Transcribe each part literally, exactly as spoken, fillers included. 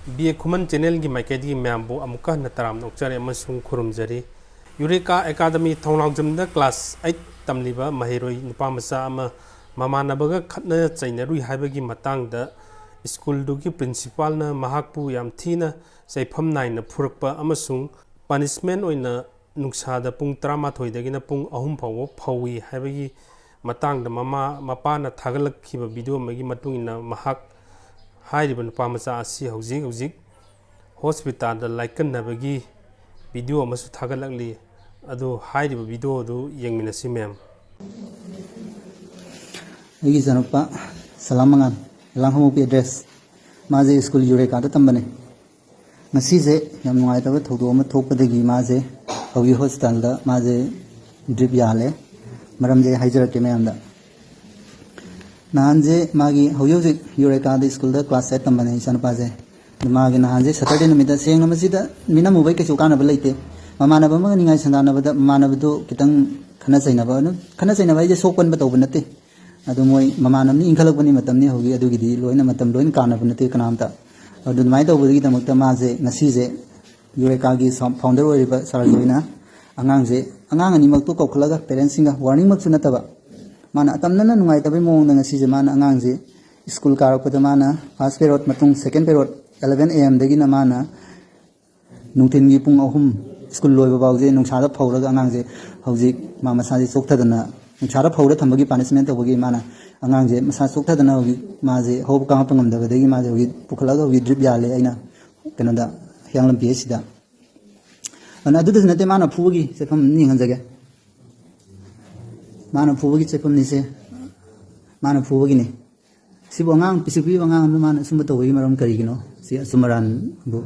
B A ꯈꯨꯃꯟ ꯆꯦꯅꯦꯜꯒꯤ ꯃꯥꯏꯀꯩꯗꯒꯤ ꯃꯌꯥꯝꯕꯨ ꯑꯃꯨꯛꯀ ꯍꯟꯅ ꯇꯔꯥꯝꯅ ꯑꯣꯛꯆꯔꯤ ꯑꯃꯁꯨꯡ ꯈꯨꯔꯨꯝꯖꯔꯤ꯫ ꯌꯨꯔꯦꯀꯥ ꯑꯦꯀꯥꯗꯃꯤ ꯊꯧꯅꯥꯎꯖꯝꯗ ꯀ꯭ꯂꯥꯁ ꯑꯩꯠ ꯇꯝꯂꯤꯕ ꯃꯍꯩꯔꯣꯏ ꯅꯨꯄꯥ ꯃꯆꯥ ꯑꯃ ꯃꯃꯥꯟꯅꯕꯒ ꯈꯠꯅ ꯆꯩꯅꯔꯨꯏ ꯍꯥꯏꯕꯒꯤ ꯃꯇꯥꯡꯗ ꯁ꯭ꯀꯨꯜꯗꯨꯒꯤ ꯄ꯭ꯔꯤꯟꯁꯤꯄꯥꯜꯅ ꯃꯍꯥꯛꯄꯨ ꯌꯥꯝ ꯊꯤꯅ ꯆꯩꯐꯝ ꯅꯥꯏꯅ ꯐꯨꯔꯛꯄ ꯑꯃꯁꯨꯡ ꯄꯅꯤꯁꯃꯦꯟ ꯑꯣꯏꯅ ꯅꯨꯡꯁꯥꯗ ꯄꯨꯡ ꯇꯔꯥꯃꯥꯊꯣꯏꯗꯒꯤꯅ ꯄꯨꯡ ꯑꯍꯨꯝ ꯐꯥꯎꯕ ꯐꯧꯏ ꯍꯥꯏꯕꯒꯤ ꯃꯇꯥꯡꯗ ꯃꯃꯥ ꯃꯄꯥꯅ ꯊꯥꯒꯠꯂꯛꯈꯤꯕ ꯚꯤꯗꯤꯑꯣ ꯑꯃꯒꯤ ꯃꯇꯨꯡ ꯏꯟꯅ, ꯃꯍꯥꯛ ꯍꯥꯏꯔꯤꯕ ꯅꯨꯄꯥ ꯃꯆꯥ ꯑꯁꯤ ꯍꯧꯖꯤꯛ ꯍꯧꯖꯤꯛ ꯍꯣꯁꯄꯤꯇꯥꯜꯗ ꯂꯥꯏꯀꯠꯅꯕꯒꯤ ꯚꯤꯗꯤꯑꯣ ꯑꯃꯁꯨ ꯊꯥꯒꯠꯂꯛꯂꯤ꯫ ꯑꯗꯨ ꯍꯥꯏꯔꯤꯕ ꯚꯤꯗꯤꯑꯣ ꯑꯗꯨ ꯌꯦꯡꯃꯤꯟꯅꯁꯤ ꯃꯦꯝ꯫ ꯑꯩꯒꯤ ꯏꯆꯥꯅꯨꯄꯥ ꯁꯂꯥꯝ ꯃꯉꯥꯜ, ꯂꯥꯡꯍꯧꯄꯤ ꯑꯦꯗ꯭ꯔꯦꯁ꯫ ꯃꯥꯁꯦ ꯁ꯭ꯀꯨꯜ ꯌꯨꯔꯦꯀꯥꯗ ꯇꯝꯕꯅꯦ꯫ ꯉꯁꯤꯁꯦ ꯌꯥꯝ ꯅꯨꯡꯉꯥꯏꯇꯕ ꯊꯧꯗꯣꯛ ꯑꯃ ꯊꯣꯛꯄꯗꯒꯤ ꯃꯥꯁꯦ ꯍꯧꯖꯤꯛ ꯍꯣꯁꯄꯤꯇꯥꯜꯗ ꯃꯥꯁꯦ ꯗ꯭ꯔꯤꯞ ꯌꯥꯜꯂꯦ꯫ ꯃꯔꯝꯁꯦ ꯍꯥꯏꯖꯔꯛꯀꯦ ꯃꯌꯥꯝꯗ꯫ ꯅꯍꯥꯟꯁꯦ ꯃꯥꯒꯤ ꯍꯧꯖꯤꯛ ꯍꯧꯖꯤꯛ ꯌꯨꯔꯦꯀꯥꯗ ꯁ꯭ꯀꯨꯜꯗ ꯀ꯭ꯂꯥꯁ ꯑꯩꯠ ꯇꯝꯕꯅꯦ ꯏꯆꯥꯅꯨꯄꯥꯁꯦ꯫ ꯑꯗꯨ ꯃꯥꯒꯤ ꯅꯍꯥꯟꯁꯦ ꯁꯇꯔꯗꯦ ꯅꯨꯃꯤꯠꯇ ꯁꯦꯡꯅ ꯃꯁꯤꯗ ꯃꯤꯅꯝꯃꯨꯕꯩ ꯀꯩꯁꯨ ꯀꯥꯟꯅꯕ ꯂꯩꯇꯦ꯫ ꯃꯃꯥꯟꯅꯕ ꯑꯃꯒ ꯅꯤꯡꯉꯥꯏ ꯁꯪꯗꯥꯟꯅꯕꯗ ꯃꯃꯥꯟꯅꯕꯗꯨ ꯈꯤꯇꯪ ꯈꯠꯅ ꯆꯩꯅꯕ, ꯑꯗꯨꯝ ꯈꯠꯅ ꯆꯩꯅꯕ ꯍꯥꯏꯁꯦ ꯁꯣꯛꯄꯟꯕ ꯇꯧꯕ ꯅꯠꯇꯦ꯫ ꯑꯗꯨ ꯃꯣꯏ ꯃꯃꯥꯟꯅꯕꯅꯤ, ꯏꯟꯈꯠꯂꯛꯄꯅꯤ, ꯃꯇꯝꯅꯤ ꯍꯧꯖꯤꯛ, ꯑꯗꯨꯒꯤꯗꯤ ꯂꯣꯏꯅ ꯃꯇꯝ ꯂꯣꯏꯅ ꯀꯥꯟꯅꯕ ꯅꯠꯇꯦ ꯀꯅꯥꯝꯇ꯫ ꯑꯗꯨ ꯑꯗꯨꯃꯥꯏꯅ ꯇꯧꯕꯗꯨꯒꯤꯗꯃꯛꯇ ꯃꯥꯁꯦ ꯉꯁꯤꯁꯦ ꯌꯨꯔꯦꯀꯥꯒꯤ ꯁꯥꯎ-, ꯐꯥꯎꯟꯗꯔ ꯑꯣꯏꯔꯤꯕ ꯁꯥꯔ ꯖꯣꯏꯅ ꯑꯉꯥꯡꯁꯦ, ꯑꯉꯥꯡ ꯑꯅꯤꯃꯛꯇꯣ ꯀꯧꯈꯠꯂꯒ ꯄꯦꯔꯦꯟꯁꯁꯤꯡꯒ ꯋꯥꯔꯅꯤꯡꯃꯛꯁꯨ ꯅꯠꯇꯕ, ꯃꯥꯅ ꯑꯇꯝꯅꯅ ꯅꯨꯡꯉꯥꯏꯇꯕꯩ ꯃꯑꯣꯡꯗ ꯉꯁꯤꯁꯦ ꯃꯥꯅ ꯑꯉꯥꯡꯁꯦ ꯁ꯭ꯀꯨꯜ ꯀꯥꯔꯛꯄꯗ ꯃꯥꯅ ꯐꯥꯔꯁ ꯄꯦꯔꯣꯠ ꯃꯇꯨꯡ ꯁꯦꯀꯦꯟ ꯄꯦꯔꯣꯠ ꯑꯦꯂꯚꯦꯟ ꯑꯦ ꯑꯦꯝꯗꯒꯤꯅ ꯃꯥꯅ ꯅꯨꯡꯊꯤꯟꯒꯤ ꯄꯨꯡ ꯑꯍꯨꯝ ꯁ꯭ꯀꯨꯜ ꯂꯣꯏꯕ ꯐꯥꯎꯁꯦ ꯅꯨꯡꯁꯥꯗ ꯐꯧꯔꯒ ꯑꯉꯥꯡꯁꯦ ꯍꯧꯖꯤꯛ ꯃꯥ ꯃꯁꯥꯁꯦ ꯆꯣꯛꯊꯗꯅ, ꯅꯨꯡꯁꯥꯗ ꯐꯧꯔ ꯊꯝꯕꯒꯤ ꯄꯥꯅꯤꯁꯃꯦꯟ ꯇꯧꯕꯒꯤ ꯃꯥꯅ ꯑꯉꯥꯡꯁꯦ ꯃꯁꯥ ꯆꯣꯛꯊꯗꯅ ꯍꯧꯖꯤꯛ ꯃꯥꯁꯦ ꯍꯧꯕ ꯀꯥꯡꯉꯛꯄ ꯉꯝꯗꯕꯗꯒꯤ ꯃꯥꯁꯦ ꯍꯧꯖꯤꯛ ꯄꯨꯈꯠꯂꯒ ꯍꯧꯖꯤꯛ ꯗ꯭ꯔꯤꯞ ꯌꯥꯜꯂꯦ ꯑꯩꯅ ꯀꯩꯅꯣꯗ ꯍꯤꯌꯥꯡꯂꯝ ꯄꯤ ꯑꯩꯆ ꯁꯤꯗ꯫ ꯑꯗꯨꯅ ꯑꯗꯨꯗꯁꯨ ꯅꯠꯇꯦ ꯃꯥꯅ ꯐꯨꯕꯒꯤ ꯆꯠꯐꯝ ꯑꯃ ꯌꯦꯡꯍꯟꯖꯒꯦ꯫ ꯃꯥꯅ ꯐꯨꯕꯒꯤ ꯆꯠꯐꯝꯅꯤꯁꯦ꯫ ꯃꯥꯅ ꯐꯨꯕꯒꯤꯅꯤ꯫ ꯁꯤꯕꯨ ꯑꯉꯥꯡ ꯄꯤꯁꯛ ꯄꯤꯛꯏꯕ ꯑꯉꯥꯡ ꯑꯃ ꯃꯥꯅ ꯑꯁꯨꯝꯕ ꯇꯧꯕꯒꯤ ꯃꯔꯝ ꯀꯔꯤꯒꯤꯅꯣ? ꯁꯤ ꯑꯆꯨꯝ ꯑꯔꯥꯟꯕꯨ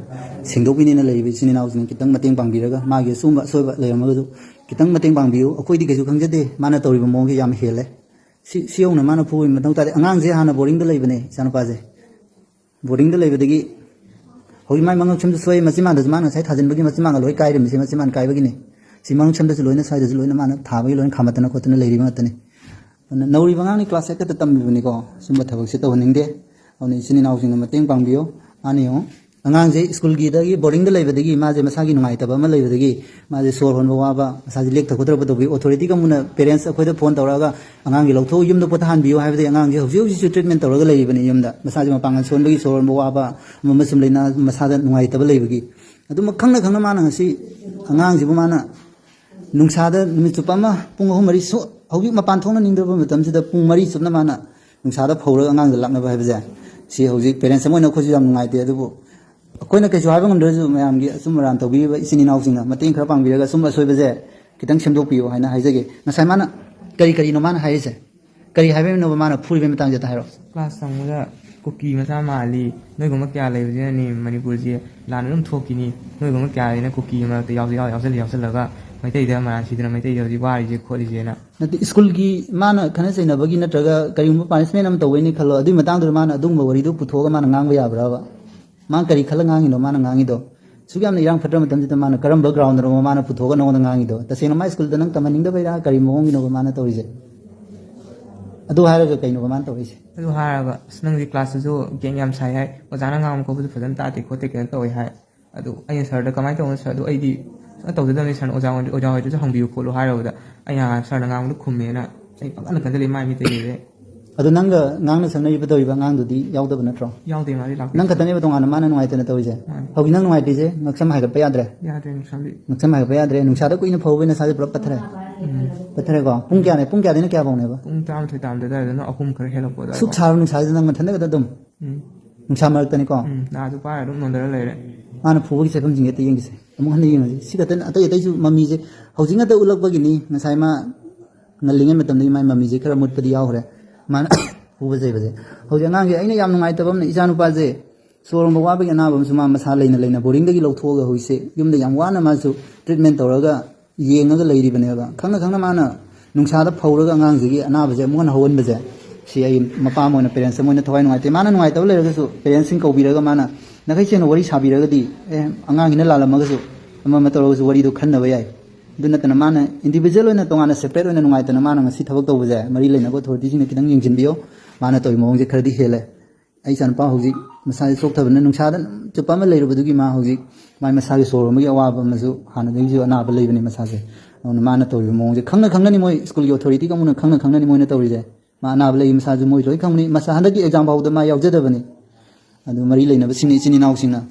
ꯁꯦꯡꯗꯣꯛꯄꯤꯅꯦꯅ ꯂꯩꯔꯤꯕ ꯏꯆꯤꯟ ꯏꯅꯥꯎꯁꯤꯡꯅ ꯈꯤꯇꯪ ꯃꯇꯦꯡ ꯄꯥꯡꯕꯤꯔꯒ ꯃꯥꯒꯤ ꯑꯆꯨꯝꯕ ꯑꯁꯣꯏꯕ ꯂꯩꯔꯝꯃꯒꯁꯨ ꯈꯤꯇꯪ ꯃꯇꯦꯡ ꯄꯥꯡꯕꯤꯌꯨ꯫ ꯑꯩꯈꯣꯏꯗꯤ ꯀꯩꯁꯨ ꯈꯪꯖꯗꯦ꯫ ꯃꯥꯅ ꯇꯧꯔꯤꯕ ꯃꯑꯣꯡꯁꯦ ꯌꯥꯝ ꯍꯦꯜꯂꯦ꯫ ꯁꯤ, ꯁꯤ ꯌꯧꯅ ꯃꯥꯅ ꯐꯨꯕꯒꯤ ꯃꯊꯧ ꯇꯥꯗꯦ꯫ ꯑꯉꯥꯡꯁꯦ ꯍꯥꯟꯅ ꯕꯣꯔꯗꯤꯡꯗ ꯂꯩꯕꯅꯦ ꯏꯆꯥꯅꯨꯄꯥꯁꯦ꯫ ꯕꯣꯔꯗꯤꯡꯗ ꯂꯩꯕꯗꯒꯤ ꯍꯧꯖꯤꯛ ꯃꯥꯏ ꯃꯉꯛꯁꯝꯗ ꯁꯣꯛꯑꯦ, ꯃꯆꯤꯟꯕꯥꯟꯗꯁꯨ ꯃꯥꯅ ꯉꯁꯥꯏ ꯊꯥꯖꯤꯟꯕꯒꯤ ꯃꯆꯤꯟꯕꯥꯟꯒ ꯂꯣꯏ ꯀꯥꯏꯔꯤꯕꯁꯦ ꯃꯆꯤꯟꯕꯥꯟ ꯀꯥꯏꯕꯒꯤꯅꯦ꯫ ꯁꯤ ꯃꯉꯛꯁꯝꯗꯁꯨ ꯂꯣꯏꯅ ꯁ꯭ꯋꯥꯏꯗꯁꯨ ꯂꯣꯏꯅ ꯃꯥꯅ ꯊꯥꯕꯒꯤ ꯂꯣꯏꯅ ꯈꯥꯝꯃꯠꯇꯅ ꯈꯣꯠꯇꯅ ꯂꯩꯔꯤꯕ ꯉꯥꯛꯇꯅꯤ꯫ ꯑꯗꯨꯅ ꯅꯧꯔꯤꯕ ꯑꯉꯥꯡꯅꯤ, ꯀ꯭ꯂꯥꯁ ꯑꯩꯠ ꯈꯛꯇ ꯇꯝꯃꯤꯕꯅꯤꯀꯣ꯫ ꯁꯨꯝꯕ ꯊꯕꯛꯁꯦ ꯇꯧꯍꯟꯅꯤꯡꯗꯦ꯫ ꯑꯗꯨꯅ ꯏꯆꯤꯟ ꯏꯅꯥꯎꯁꯤꯡꯅ ꯃꯇꯦꯡ ꯄꯥꯡꯕꯤꯌꯨ꯫ ꯃꯥꯅ ꯌꯦꯡꯉꯨ, ꯑꯉꯥꯡꯁꯦ ꯁ꯭ꯀꯨꯜꯒꯤꯗꯒꯤ, ꯕꯣꯔꯗꯤꯡꯗ ꯂꯩꯕꯗꯒꯤ ꯃꯥꯁꯦ ꯃꯁꯥꯒꯤ ꯅꯨꯡꯉꯥꯏꯇꯕ ꯑꯃ ꯂꯩꯕꯗꯒꯤ ꯃꯥꯁꯦ ꯁꯣꯔ ꯍꯣꯟꯕ ꯋꯥꯕ, ꯃꯁꯥꯁꯦ ꯂꯦꯛꯊ ꯈꯣꯠꯊꯔꯛꯄ ꯇꯧꯕꯤ꯫ ꯑꯣꯊꯣꯔꯤꯇꯤꯒ ꯃꯨꯟꯅ ꯄꯦꯔꯦꯟꯁ ꯑꯩꯈꯣꯏꯗ ꯐꯣꯟ ꯇꯧꯔꯛꯑꯒ ꯑꯉꯥꯡꯒꯤ ꯂꯧꯊꯣꯛ, ꯌꯨꯝꯗ ꯄꯣꯊꯥꯍꯟꯕꯤꯌꯨ ꯍꯥꯏꯕꯗꯒꯤ ꯑꯉꯥꯡꯁꯦ ꯍꯧꯖꯤꯛ ꯍꯧꯖꯤꯛꯁꯨ ꯇ꯭ꯔꯤꯠꯃꯦꯟ ꯇꯧꯔꯒ ꯂꯩꯔꯤꯕꯅꯤ꯫ ꯌꯨꯝꯗ ꯃꯁꯥꯁꯦ ꯃꯄꯥꯡꯒꯜ ꯁꯣꯟꯕꯒꯤ, ꯁꯣꯔ ꯍꯣꯟꯕ ꯋꯥꯕ, ꯑꯃ ꯑꯃ ꯁꯨꯝ ꯂꯩꯅꯥ, ꯃꯁꯥꯗ ꯅꯨꯡꯉꯥꯏꯇꯕ ꯂꯩꯕꯒꯤ꯫ ꯑꯗꯨꯃꯛ ꯈꯪꯅ ꯈꯪꯅ ꯃꯥꯅ ꯉꯁꯤ ꯑꯉꯥꯡꯁꯤꯕꯨ ꯃꯥꯅ ꯅꯨꯡꯁꯥꯗ ꯅꯨꯃꯤꯠ ꯆꯨꯞꯄ ꯑꯃ ꯄꯨꯡ ꯑꯍꯨꯝ ꯃꯔꯤ ꯁꯨ-, ꯍꯧꯖꯤꯛ ꯃꯄꯥꯟ ꯊꯣꯛꯅ ꯅꯤꯡꯗ꯭ꯔꯕ ꯃꯇꯝꯁꯤꯗ ꯄꯨꯡ ꯃꯔꯤ ꯆꯨꯞꯅ ꯃꯥꯅ ꯅꯨꯡꯁꯥꯗ ꯐꯧꯔꯒ ꯑꯉꯥꯡꯗ ꯂꯥꯛꯅꯕ ꯍꯥꯏꯕꯁꯦ, ꯁꯤ ꯍꯧꯖꯤꯛ ꯄꯦꯔꯦꯟꯁ ꯑꯃ ꯑꯣꯏꯅ ꯑꯩꯈꯣꯏꯁꯨ ꯌꯥꯝ ꯅꯨꯡꯉꯥꯏꯇꯦ꯫ ꯑꯗꯨꯕꯨ ꯑꯩꯈꯣꯏꯅ ꯀꯩꯁꯨ ꯍꯥꯏꯕ ꯉꯝꯗ꯭ꯔꯁꯨ, ꯃꯌꯥꯝꯒꯤ ꯑꯆꯨꯝ ꯑꯔꯥꯟ ꯇꯧꯕꯤꯔꯤꯕ ꯏꯆꯤꯟ ꯏꯅꯥꯎꯁꯤꯡꯅ ꯃꯇꯦꯡ ꯈꯔ ꯄꯥꯡꯕꯤꯔꯒ ꯑꯁꯨꯝꯕ ꯑꯁꯣꯏꯕꯁꯦ ꯈꯤꯇꯪ ꯁꯦꯝꯗꯣꯛꯄꯤꯌꯨ ꯍꯥꯏꯅ ꯍꯥꯏꯖꯒꯦ꯫ ꯉꯁꯥꯏ ꯃꯥꯅ ꯀꯔꯤ ꯀꯔꯤꯅꯣ ꯃꯥꯅ ꯍꯥꯏꯔꯤꯁꯦ? ꯀꯔꯤ ꯍꯥꯏꯕꯒꯤꯅꯣꯕ ꯃꯥꯅ ꯐꯨꯔꯤꯕꯒꯤ ꯃꯇꯥꯡꯁꯦ ꯑꯝꯇ ꯍꯥꯏꯔꯛꯑꯣ꯫ ꯀ꯭ꯂꯥꯁ ꯆꯪꯕꯗ ꯀꯨꯀꯤ ꯃꯆꯥ ꯃꯥꯜꯂꯤ, ꯅꯣꯏꯒꯨꯝꯕ ꯀꯌꯥ ꯂꯩꯕꯁꯤꯅꯅꯤ ꯃꯅꯤꯄꯨꯔꯁꯦ ꯂꯥꯟ ꯑꯗꯨꯝ ꯊꯣꯛꯈꯤꯅꯤ, ꯅꯣꯏꯒꯨꯝꯕ ꯀꯌꯥ ꯂꯩꯅ ꯀꯨꯀꯤꯒꯤ ꯃꯔꯛꯇ ꯌꯥꯎꯁꯜ-, ꯌꯥꯎꯁꯜ-, ꯌꯥꯎꯁꯜꯂꯒ ꯃꯩꯇꯩꯗ ꯃꯔꯥꯟ ꯁꯤꯗꯅ ꯃꯩꯇꯩꯗ ꯍꯧꯖꯤꯛ ꯋꯥꯔꯤꯁꯦ ꯈꯣꯠꯂꯤꯁꯦꯅ꯫ ꯅꯠꯇꯦ, ꯁ꯭ꯀꯨꯜꯒꯤ ꯃꯥꯅ ꯈꯠꯅ ꯆꯩꯅꯕꯒꯤ ꯅꯠꯇ꯭ꯔꯒ ꯀꯔꯤꯒꯨꯝꯕ ꯄꯥꯅꯤꯁꯃꯦꯟ ꯑꯃ ꯇꯧꯕꯩꯅꯤ ꯈꯜꯂꯣ, ꯑꯗꯨꯒꯤ ꯃꯇꯥꯡꯗꯨꯗ ꯃꯥꯅ ꯑꯗꯨꯒꯨꯝꯕ ꯋꯥꯔꯤꯗꯨ ꯄꯨꯊꯣꯛꯑꯒ ꯃꯥꯅ ꯉꯥꯡꯕ ꯌꯥꯕ꯭ꯔꯕ? ꯃꯥ ꯀꯔꯤ ꯈꯜꯂ ꯉꯥꯡꯉꯤꯅꯣ ꯃꯥꯅ ꯉꯥꯡꯉꯤꯗꯣ? ꯁꯨꯛ ꯌꯥꯝꯅ ꯏꯔꯥꯡ ꯐꯠꯇ꯭ꯔꯕ ꯃꯇꯝꯁꯤꯗ ꯃꯥꯅ ꯀꯔꯝꯕ ꯒ꯭ꯔꯥꯎꯟꯗꯅꯣ ꯃꯥꯅ ꯄꯨꯊꯣꯛꯑꯒ ꯅꯉꯣꯟꯗ ꯉꯥꯡꯉꯤꯗꯣ? ꯇꯁꯦꯡꯅ ꯃꯥ ꯁ꯭ꯀꯨꯜꯗ ꯅꯪ ꯇꯝꯍꯟꯅꯤꯡꯗꯕꯩꯔꯥ, ꯀꯔꯤ ꯃꯑꯣꯡꯒꯤꯅꯣꯕ ꯃꯥꯅ ꯇꯧꯔꯤꯁꯦ? ꯑꯗꯨ ꯍꯥꯏꯔꯒ ꯀꯩꯅꯣꯕ ꯃꯥꯅ ꯇꯧꯔꯤꯁꯦ? ꯑꯗꯨ ꯍꯥꯏꯔꯒ, "ꯑꯁ, ꯅꯪꯗꯤ ꯀ꯭ꯂꯥꯁꯇꯁꯨ ꯒ꯭ꯌꯥꯟ ꯌꯥꯝ ꯁꯥꯏ ꯍꯥꯏ, ꯑꯣꯖꯥꯅ ꯉꯥꯡꯕ ꯈꯣꯠꯄꯁꯨ ꯐꯖꯅ ꯇꯥꯗꯦ ꯈꯣꯠꯇꯦ ꯀꯩꯅꯣ ꯇꯧꯋꯦ ꯍꯥꯏ"꯫ ꯑꯗꯨ ꯑꯩꯅ ꯁꯥꯔꯗ ꯀꯃꯥꯏꯅ ꯇꯧꯕꯅꯣ ꯁꯥꯔ, ꯑꯗꯨ ꯑꯩꯗꯤ ꯁꯨꯡꯇꯧ ꯇꯧꯖꯗꯕꯅꯤ ꯁꯥꯔ, ꯑꯣꯖꯥ ꯍꯣꯏ-, ꯑꯣꯖꯥ ꯍꯣꯏꯗꯁꯨ ꯍꯪꯕꯤꯌꯨ ꯈꯣꯠꯂꯨ ꯍꯥꯏꯔꯨꯕꯗ, ꯑꯩꯅ ꯁꯥꯔꯅ ꯉꯥꯡꯕꯗꯨ ꯈꯨꯝꯃꯦꯅ ꯑꯩ ꯄꯪꯀꯟꯗ ꯀꯟꯖꯜꯂꯤ, ꯃꯥꯏ ꯃꯤꯠꯇ ꯌꯦꯡꯉꯦ꯫ ꯑꯗꯣ ꯅꯪꯒ ꯉꯥꯡꯅ ꯁꯛꯅꯔꯤꯕ ꯇꯧꯔꯤꯕ ꯑꯉꯥꯡꯗꯨꯗꯤ ꯌꯥꯎꯗꯕ ꯅꯠꯇ꯭ꯔꯣ? ꯌꯥꯎꯗꯦ, ꯃꯥꯗꯤ ꯂꯥꯛꯇꯦ꯫ ꯅꯪ ꯈꯛꯇꯅꯦꯕ ꯇꯣꯉꯥꯟꯅ ꯃꯥꯅ ꯅꯨꯡꯉꯥꯏꯇꯅ ꯇꯧꯔꯤꯁꯦ? ꯃꯥꯅꯤ꯫ ꯍꯧꯖꯤꯛ ꯅꯪ ꯅꯨꯡꯉꯥꯏꯇ꯭ꯔꯤꯁꯦ ꯉꯛꯁꯝ ꯍꯥꯏꯒꯠꯄ ꯌꯥꯗ꯭ꯔꯦ? ꯌꯥꯗ꯭ꯔꯦ, ꯉꯛꯁꯝꯗꯤ꯫ ꯉꯛꯁꯝ ꯍꯥꯏꯒꯠꯄ ꯌꯥꯗ꯭ꯔꯦ? ꯅꯨꯡꯁꯥꯗ ꯀꯨꯏꯅ ꯐꯧꯕꯩ ꯅꯁꯥꯁꯦ ꯄꯨꯂꯞ ꯄꯠꯊꯔꯦ? ꯎꯝ꯫ ꯄꯠꯊꯔꯦꯀꯣ? ꯄꯨꯡ ꯀꯌꯥꯅꯦ? ꯄꯨꯡ ꯀꯌꯥꯗꯩꯅ ꯀꯌꯥ ꯐꯥꯎꯅꯦꯕ? ꯄꯨꯡ ꯇꯔꯥꯃꯥꯊꯣꯏ ꯇꯥꯔꯝꯗꯥꯏ ꯑꯗꯨꯋꯥꯏꯗꯅ ꯑꯍꯨꯝ ꯈꯔ ꯍꯦꯜꯂꯛꯄ ꯑꯗꯨꯋꯥꯏ ꯁꯨꯛ ꯐꯥꯎ꯫ ꯁꯥꯕ ꯅꯨꯡꯁꯥꯁꯤꯗ ꯅꯪ ꯃꯊꯟꯗꯒ ꯑꯗꯨꯝ? ꯎꯝ꯫ ꯅꯨꯡꯁꯥ ꯃꯔꯛꯇꯅꯤꯀꯣ? ꯎꯝ, ꯅꯥꯁꯨ ꯄꯥꯏꯔ ꯑꯗꯨꯝ ꯅꯣꯟꯊꯔ ꯂꯩꯔꯦ꯫ ꯃꯥꯅ ꯐꯨꯕꯒꯤ ꯆꯠꯐꯝꯁꯤꯡꯁꯦ ꯑꯇ ꯌꯦꯡꯁꯦ꯫ ꯑꯃꯨꯛ ꯍꯟꯅ ꯌꯦꯡꯉꯁꯤ꯫ ꯁꯤ ꯈꯛꯇꯅꯤ, ꯑꯇꯩ ꯑꯇꯩꯁꯨ ꯃꯃꯤꯁꯦ ꯍꯧꯖꯤꯛ ꯉꯥꯛꯇ ꯎꯠꯂꯛꯄꯒꯤꯅꯤ꯫ ꯉꯁꯥꯏ ꯃꯥ ꯉꯜꯂꯤꯉꯩ ꯃꯇꯝꯗꯒꯤ ꯃꯥꯏ ꯃꯃꯤꯁꯦ ꯈꯔ ꯃꯨꯠꯄꯗꯤ ꯌꯥꯎꯈ꯭ꯔꯦ꯫ ꯃꯥꯅ ꯐꯨꯕ ꯆꯩꯕꯁꯦ꯫ ꯍꯧꯖꯤꯛ ꯑꯉꯥꯡꯁꯦ ꯑꯩꯅ ꯌꯥꯝ ꯅꯨꯡꯉꯥꯏꯇꯕ ꯑꯃꯅ, ꯏꯆꯥ ꯅꯨꯄꯥꯁꯦ ꯁꯣꯔ ꯍꯣꯟꯕ ꯋꯥꯕꯒꯤ ꯑꯅꯥꯕ ꯑꯃꯁꯨ ꯃꯥ ꯃꯁꯥ ꯂꯩꯅ ꯂꯩꯅ ꯕꯣꯔꯗꯤꯡꯗꯒꯤ ꯂꯧꯊꯣꯛꯑꯒ ꯍꯧꯖꯤꯛꯁꯦ ꯌꯨꯝꯗ ꯌꯥꯝ ꯋꯥꯅ ꯃꯥꯁꯨ ꯇ꯭ꯔꯤꯠꯃꯦꯟ ꯇꯧꯔꯒ ꯌꯦꯡꯉꯒ ꯂꯩꯔꯤꯕꯅꯦꯕ꯫ ꯈꯪꯅ ꯈꯪꯅ ꯃꯥꯅ ꯅꯨꯡꯁꯥꯗ ꯐꯧꯔꯒ ꯑꯉꯥꯡꯁꯤꯒꯤ ꯑꯅꯥꯕꯁꯦ ꯑꯃꯨꯛ ꯍꯟꯅ ꯍꯧꯍꯟꯕꯁꯦ, ꯁꯤ ꯑꯩ ꯃꯄꯥ ꯑꯃ ꯑꯣꯏꯅ, ꯄꯦꯔꯦꯟꯁ ꯑꯃ ꯑꯣꯏꯅ ꯊꯋꯥꯏ ꯅꯨꯡꯉꯥꯏꯇꯦ꯫ ꯃꯥꯅ ꯅꯨꯡꯉꯥꯏꯇꯕ ꯂꯩꯔꯒꯁꯨ ꯄꯦꯔꯦꯟꯁꯁꯤꯡ ꯀꯧꯕꯤꯔꯒ ꯃꯥꯅ ꯅꯥꯈꯩ ꯁꯦꯡꯅ ꯋꯥꯔꯤ ꯁꯥꯕꯤꯔꯒꯗꯤ, ꯑꯦ, ꯑꯉꯥꯡꯁꯤꯅ ꯂꯥꯜꯂꯝꯃꯒꯁꯨ ꯑꯃ ꯑꯃ ꯇꯧꯔꯒꯁꯨ ꯋꯥꯔꯤꯗꯣ ꯈꯟꯅꯕ ꯌꯥꯏ꯫ ꯑꯗꯨ ꯅꯠꯇꯅ ꯃꯥꯅ ꯏꯟꯗꯤꯕꯤꯖꯨꯋꯦꯜ ꯑꯣꯏꯅ ꯇꯣꯉꯥꯟꯅ ꯁꯦꯄꯔꯦꯠ ꯑꯣꯏꯅ ꯅꯨꯡꯉꯥꯏꯇꯅ ꯃꯥꯅ ꯉꯁꯤ ꯊꯕꯛ ꯇꯧꯕꯁꯦ ꯃꯔꯤ ꯂꯩꯅꯕ ꯑꯣꯊꯣꯔꯤꯇꯤꯁꯤꯡꯅ ꯈꯤꯇꯪ ꯌꯦꯡꯁꯤꯟꯕꯤꯌꯣ꯫ ꯃꯥꯅ ꯇꯧꯔꯤ ꯃꯑꯣꯡꯁꯦ ꯈꯔꯗꯤ ꯍꯦꯜꯂꯦ꯫ ꯑꯩ ꯏꯆꯥꯅꯨꯄꯥ ꯍꯧꯖꯤꯛ ꯃꯁꯥꯁꯦ ꯆꯣꯛꯊꯕꯅ ꯅꯨꯡꯁꯥꯗ ꯆꯨꯞꯄ ꯑꯃ ꯂꯩꯔꯨꯕꯗꯨꯒꯤ ꯃꯥ ꯍꯧꯖꯤꯛ ꯃꯥꯏ ꯃꯁꯥꯒꯤ ꯁꯣꯔ ꯍꯣꯟꯕꯒꯤ ꯑꯋꯥꯕ ꯑꯃꯁꯨ ꯍꯥꯟꯅꯗꯒꯤꯁꯨ ꯑꯅꯥꯕ ꯂꯩꯕꯅꯤ ꯃꯁꯥꯁꯦ꯫ ꯑꯗꯨꯅ ꯃꯥꯅ ꯇꯧꯔꯤꯕ ꯃꯑꯣꯡꯁꯦ ꯈꯪꯅ ꯈꯪꯅꯅꯤ, ꯃꯣꯏ ꯁ꯭ꯀꯨꯜꯒꯤ ꯑꯣꯊꯣꯔꯤꯇꯤ ꯀꯥꯡꯕꯨꯅ ꯈꯪꯅ ꯈꯪꯅꯅꯤ ꯃꯣꯏꯅ ꯇꯧꯔꯤꯁꯦ꯫ ꯃꯥ ꯑꯅꯥꯕ ꯂꯩ ꯃꯁꯥꯁꯨ ꯃꯣꯏ ꯂꯣꯏ ꯈꯪꯕꯅꯤ꯫ ꯃꯁꯥ ꯍꯟꯗꯛꯀꯤ ꯑꯦꯛꯖꯥꯝ ꯐꯥꯎꯗ ꯃꯥ ꯌꯥꯎꯖꯗꯕꯅꯤ꯫ ꯑꯗꯨ ꯃꯔꯤ ꯂꯩꯅꯕꯁꯤꯡꯅ, ꯏꯆꯤꯟ ꯏꯅꯥꯎꯁꯤꯡꯅ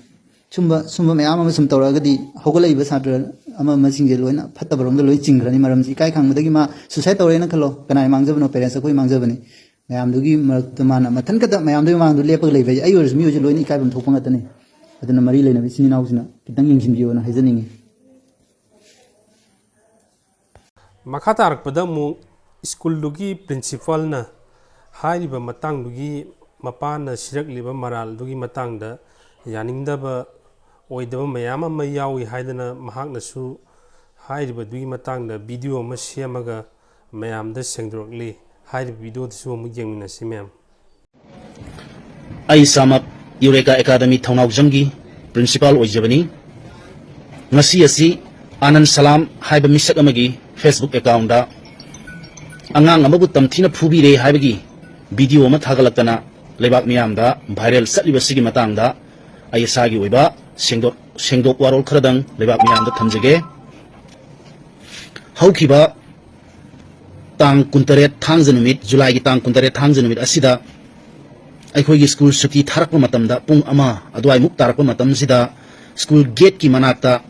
ꯁꯨꯝꯕ ꯁꯨꯝꯕ ꯃꯌꯥꯝ ꯑꯃ ꯁꯨꯝ ꯇꯧꯔꯛꯑꯒꯗꯤ ꯍꯧꯒꯠꯂꯛꯏꯕ ꯁꯥꯇ꯭ꯔ ꯑꯃ ꯑꯃꯁꯤꯡꯁꯦ ꯂꯣꯏꯅ ꯐꯠꯇꯕꯔꯣꯝꯗ ꯂꯣꯏ ꯆꯤꯡꯈ꯭ꯔꯅꯤ꯫ ꯃꯔꯝꯁꯤ ꯏꯀꯥꯏ ꯈꯪꯕꯗꯒꯤ ꯃꯥ ꯁꯨꯁꯥꯏꯠ ꯇꯧꯔꯦꯅ ꯈꯜꯂꯣ, ꯀꯅꯥꯏ ꯃꯥꯡꯖꯕꯅꯣ? ꯄꯦꯔꯦꯟꯁ ꯑꯩꯈꯣꯏ ꯃꯥꯡꯖꯕꯅꯤ꯫ ꯃꯌꯥꯝꯗꯨꯒꯤ ꯃꯔꯛꯇ ꯃꯥꯅ ꯃꯊꯟ ꯈꯛꯇ ꯃꯌꯥꯝꯗꯨꯒꯤ ꯃꯃꯥꯡꯗ ꯂꯦꯞꯄꯒ ꯂꯩꯕ ꯍꯥꯏꯁꯦ ꯑꯩ ꯑꯣꯏꯔꯁꯨ ꯃꯤ ꯑꯣꯏꯔꯁꯨ ꯂꯣꯏꯅ ꯏꯀꯥꯏꯐꯝ ꯊꯣꯛꯄ ꯉꯥꯛꯇꯅꯤ꯫ ꯑꯗꯨꯅ ꯃꯔꯤ ꯂꯩꯅꯕ ꯏꯆꯤꯟ ꯏꯅꯥꯎꯁꯤꯡꯅ ꯈꯤꯇꯪ ꯌꯦꯡꯁꯤꯟꯕꯤꯌꯣꯅ ꯍꯥꯏꯖꯅꯤꯡꯉꯤ꯫ ꯃꯈꯥ ꯇꯥꯔꯛꯄꯗ ꯑꯃꯨꯛ ꯁ꯭ꯀꯨꯜꯗꯨꯒꯤ ꯄ꯭ꯔꯤꯟꯁꯤꯄꯥꯜꯅ ꯍꯥꯏꯔꯤꯕ ꯃꯇꯥꯡꯗꯨꯒꯤ, ꯃꯄꯥꯅ ꯁꯤꯔꯛꯂꯤꯕ ꯃꯔꯥꯜꯗꯨꯒꯤ ꯃꯇꯥꯡꯗ ꯌꯥꯅꯤꯡꯗꯕ ꯑꯣꯏꯗꯕ ꯃꯌꯥꯝ ꯑꯃ ꯌꯥꯎꯏ ꯍꯥꯏꯗꯅ ꯃꯍꯥꯛꯅꯁꯨ ꯍꯥꯏꯔꯤꯕꯗꯨꯒꯤ ꯃꯇꯥꯡꯗ ꯚꯤꯗꯤꯑꯣ ꯑꯃ ꯁꯦꯝꯃꯒ ꯃꯌꯥꯝꯗ ꯁꯦꯡꯗꯣꯔꯛꯂꯤ꯫ ꯍꯥꯏꯔꯤꯕ ꯚꯤꯗꯤꯑꯣꯗꯨꯁꯨ ꯑꯃꯨꯛ ꯌꯦꯡꯃꯤꯟꯅꯁꯤ ꯃꯌꯥꯝ꯫ ꯑꯩ ꯏꯁꯥꯃꯛ ꯌꯨꯔꯦꯀꯥ ꯑꯦꯀꯥꯗꯃꯤ ꯊꯧꯅꯥꯎꯖꯝꯒꯤ ꯄ꯭ꯔꯤꯟꯁꯤꯄꯥꯜ ꯑꯣꯏꯖꯕꯅꯤ꯫ ꯉꯁꯤ ꯑꯁꯤ ꯑꯥꯅꯟ ꯁꯂꯥꯝ ꯍꯥꯏꯕ ꯃꯤꯁꯛ ꯑꯃꯒꯤ ꯐꯦꯁꯕꯨꯛ ꯑꯦꯀꯥꯎꯟꯗ ꯑꯉꯥꯡ ꯑꯃꯕꯨ ꯇꯝꯊꯤꯅ ꯐꯨꯕꯤꯔꯦ ꯍꯥꯏꯕꯒꯤ ꯚꯤꯗꯤꯑꯣ ꯑꯃ ꯊꯥꯒꯠꯂꯛꯇꯅ ꯂꯩꯕꯥꯛ ꯃꯤꯌꯥꯝꯗ ꯚꯥꯏꯔꯦꯜ ꯆꯠꯂꯤꯕꯁꯤꯒꯤ ꯃꯇꯥꯡꯗ ꯑꯩ ꯏꯁꯥꯒꯤ ꯑꯣꯏꯕ ꯁꯦꯡꯗꯣꯛ, ꯁꯦꯡꯗꯣꯛ ꯋꯥꯔꯣꯜ ꯈꯔꯗꯪ ꯂꯩꯕꯥꯛ ꯃꯤꯌꯥꯝꯗ ꯊꯝꯖꯒꯦ꯫ ꯍꯧꯈꯤꯕ ꯇꯥꯡ ꯀꯨꯟꯇꯔꯦꯠ ꯊꯥꯡꯖ ꯅꯨꯃꯤꯠ, ꯖꯨꯂꯥꯏꯒꯤ ꯇꯥꯡ ꯀꯨꯟꯇꯔꯦꯠ ꯊꯥꯡꯖ ꯅꯨꯃꯤꯠ ꯑꯁꯤꯗ ꯑꯩꯈꯣꯏꯒꯤ ꯁ꯭ꯀꯨꯜ ꯁꯨꯇꯤ ꯊꯥꯔꯛꯄ ꯃꯇꯝꯗ ꯄꯨꯡ ꯑꯃ ꯑꯗꯨꯋꯥꯏꯃꯨꯛ ꯇꯥꯔꯛꯄ ꯃꯇꯝꯁꯤꯗ ꯁ꯭ꯀꯨꯜ ꯒꯦꯠꯀꯤ ꯃꯅꯥꯛꯇ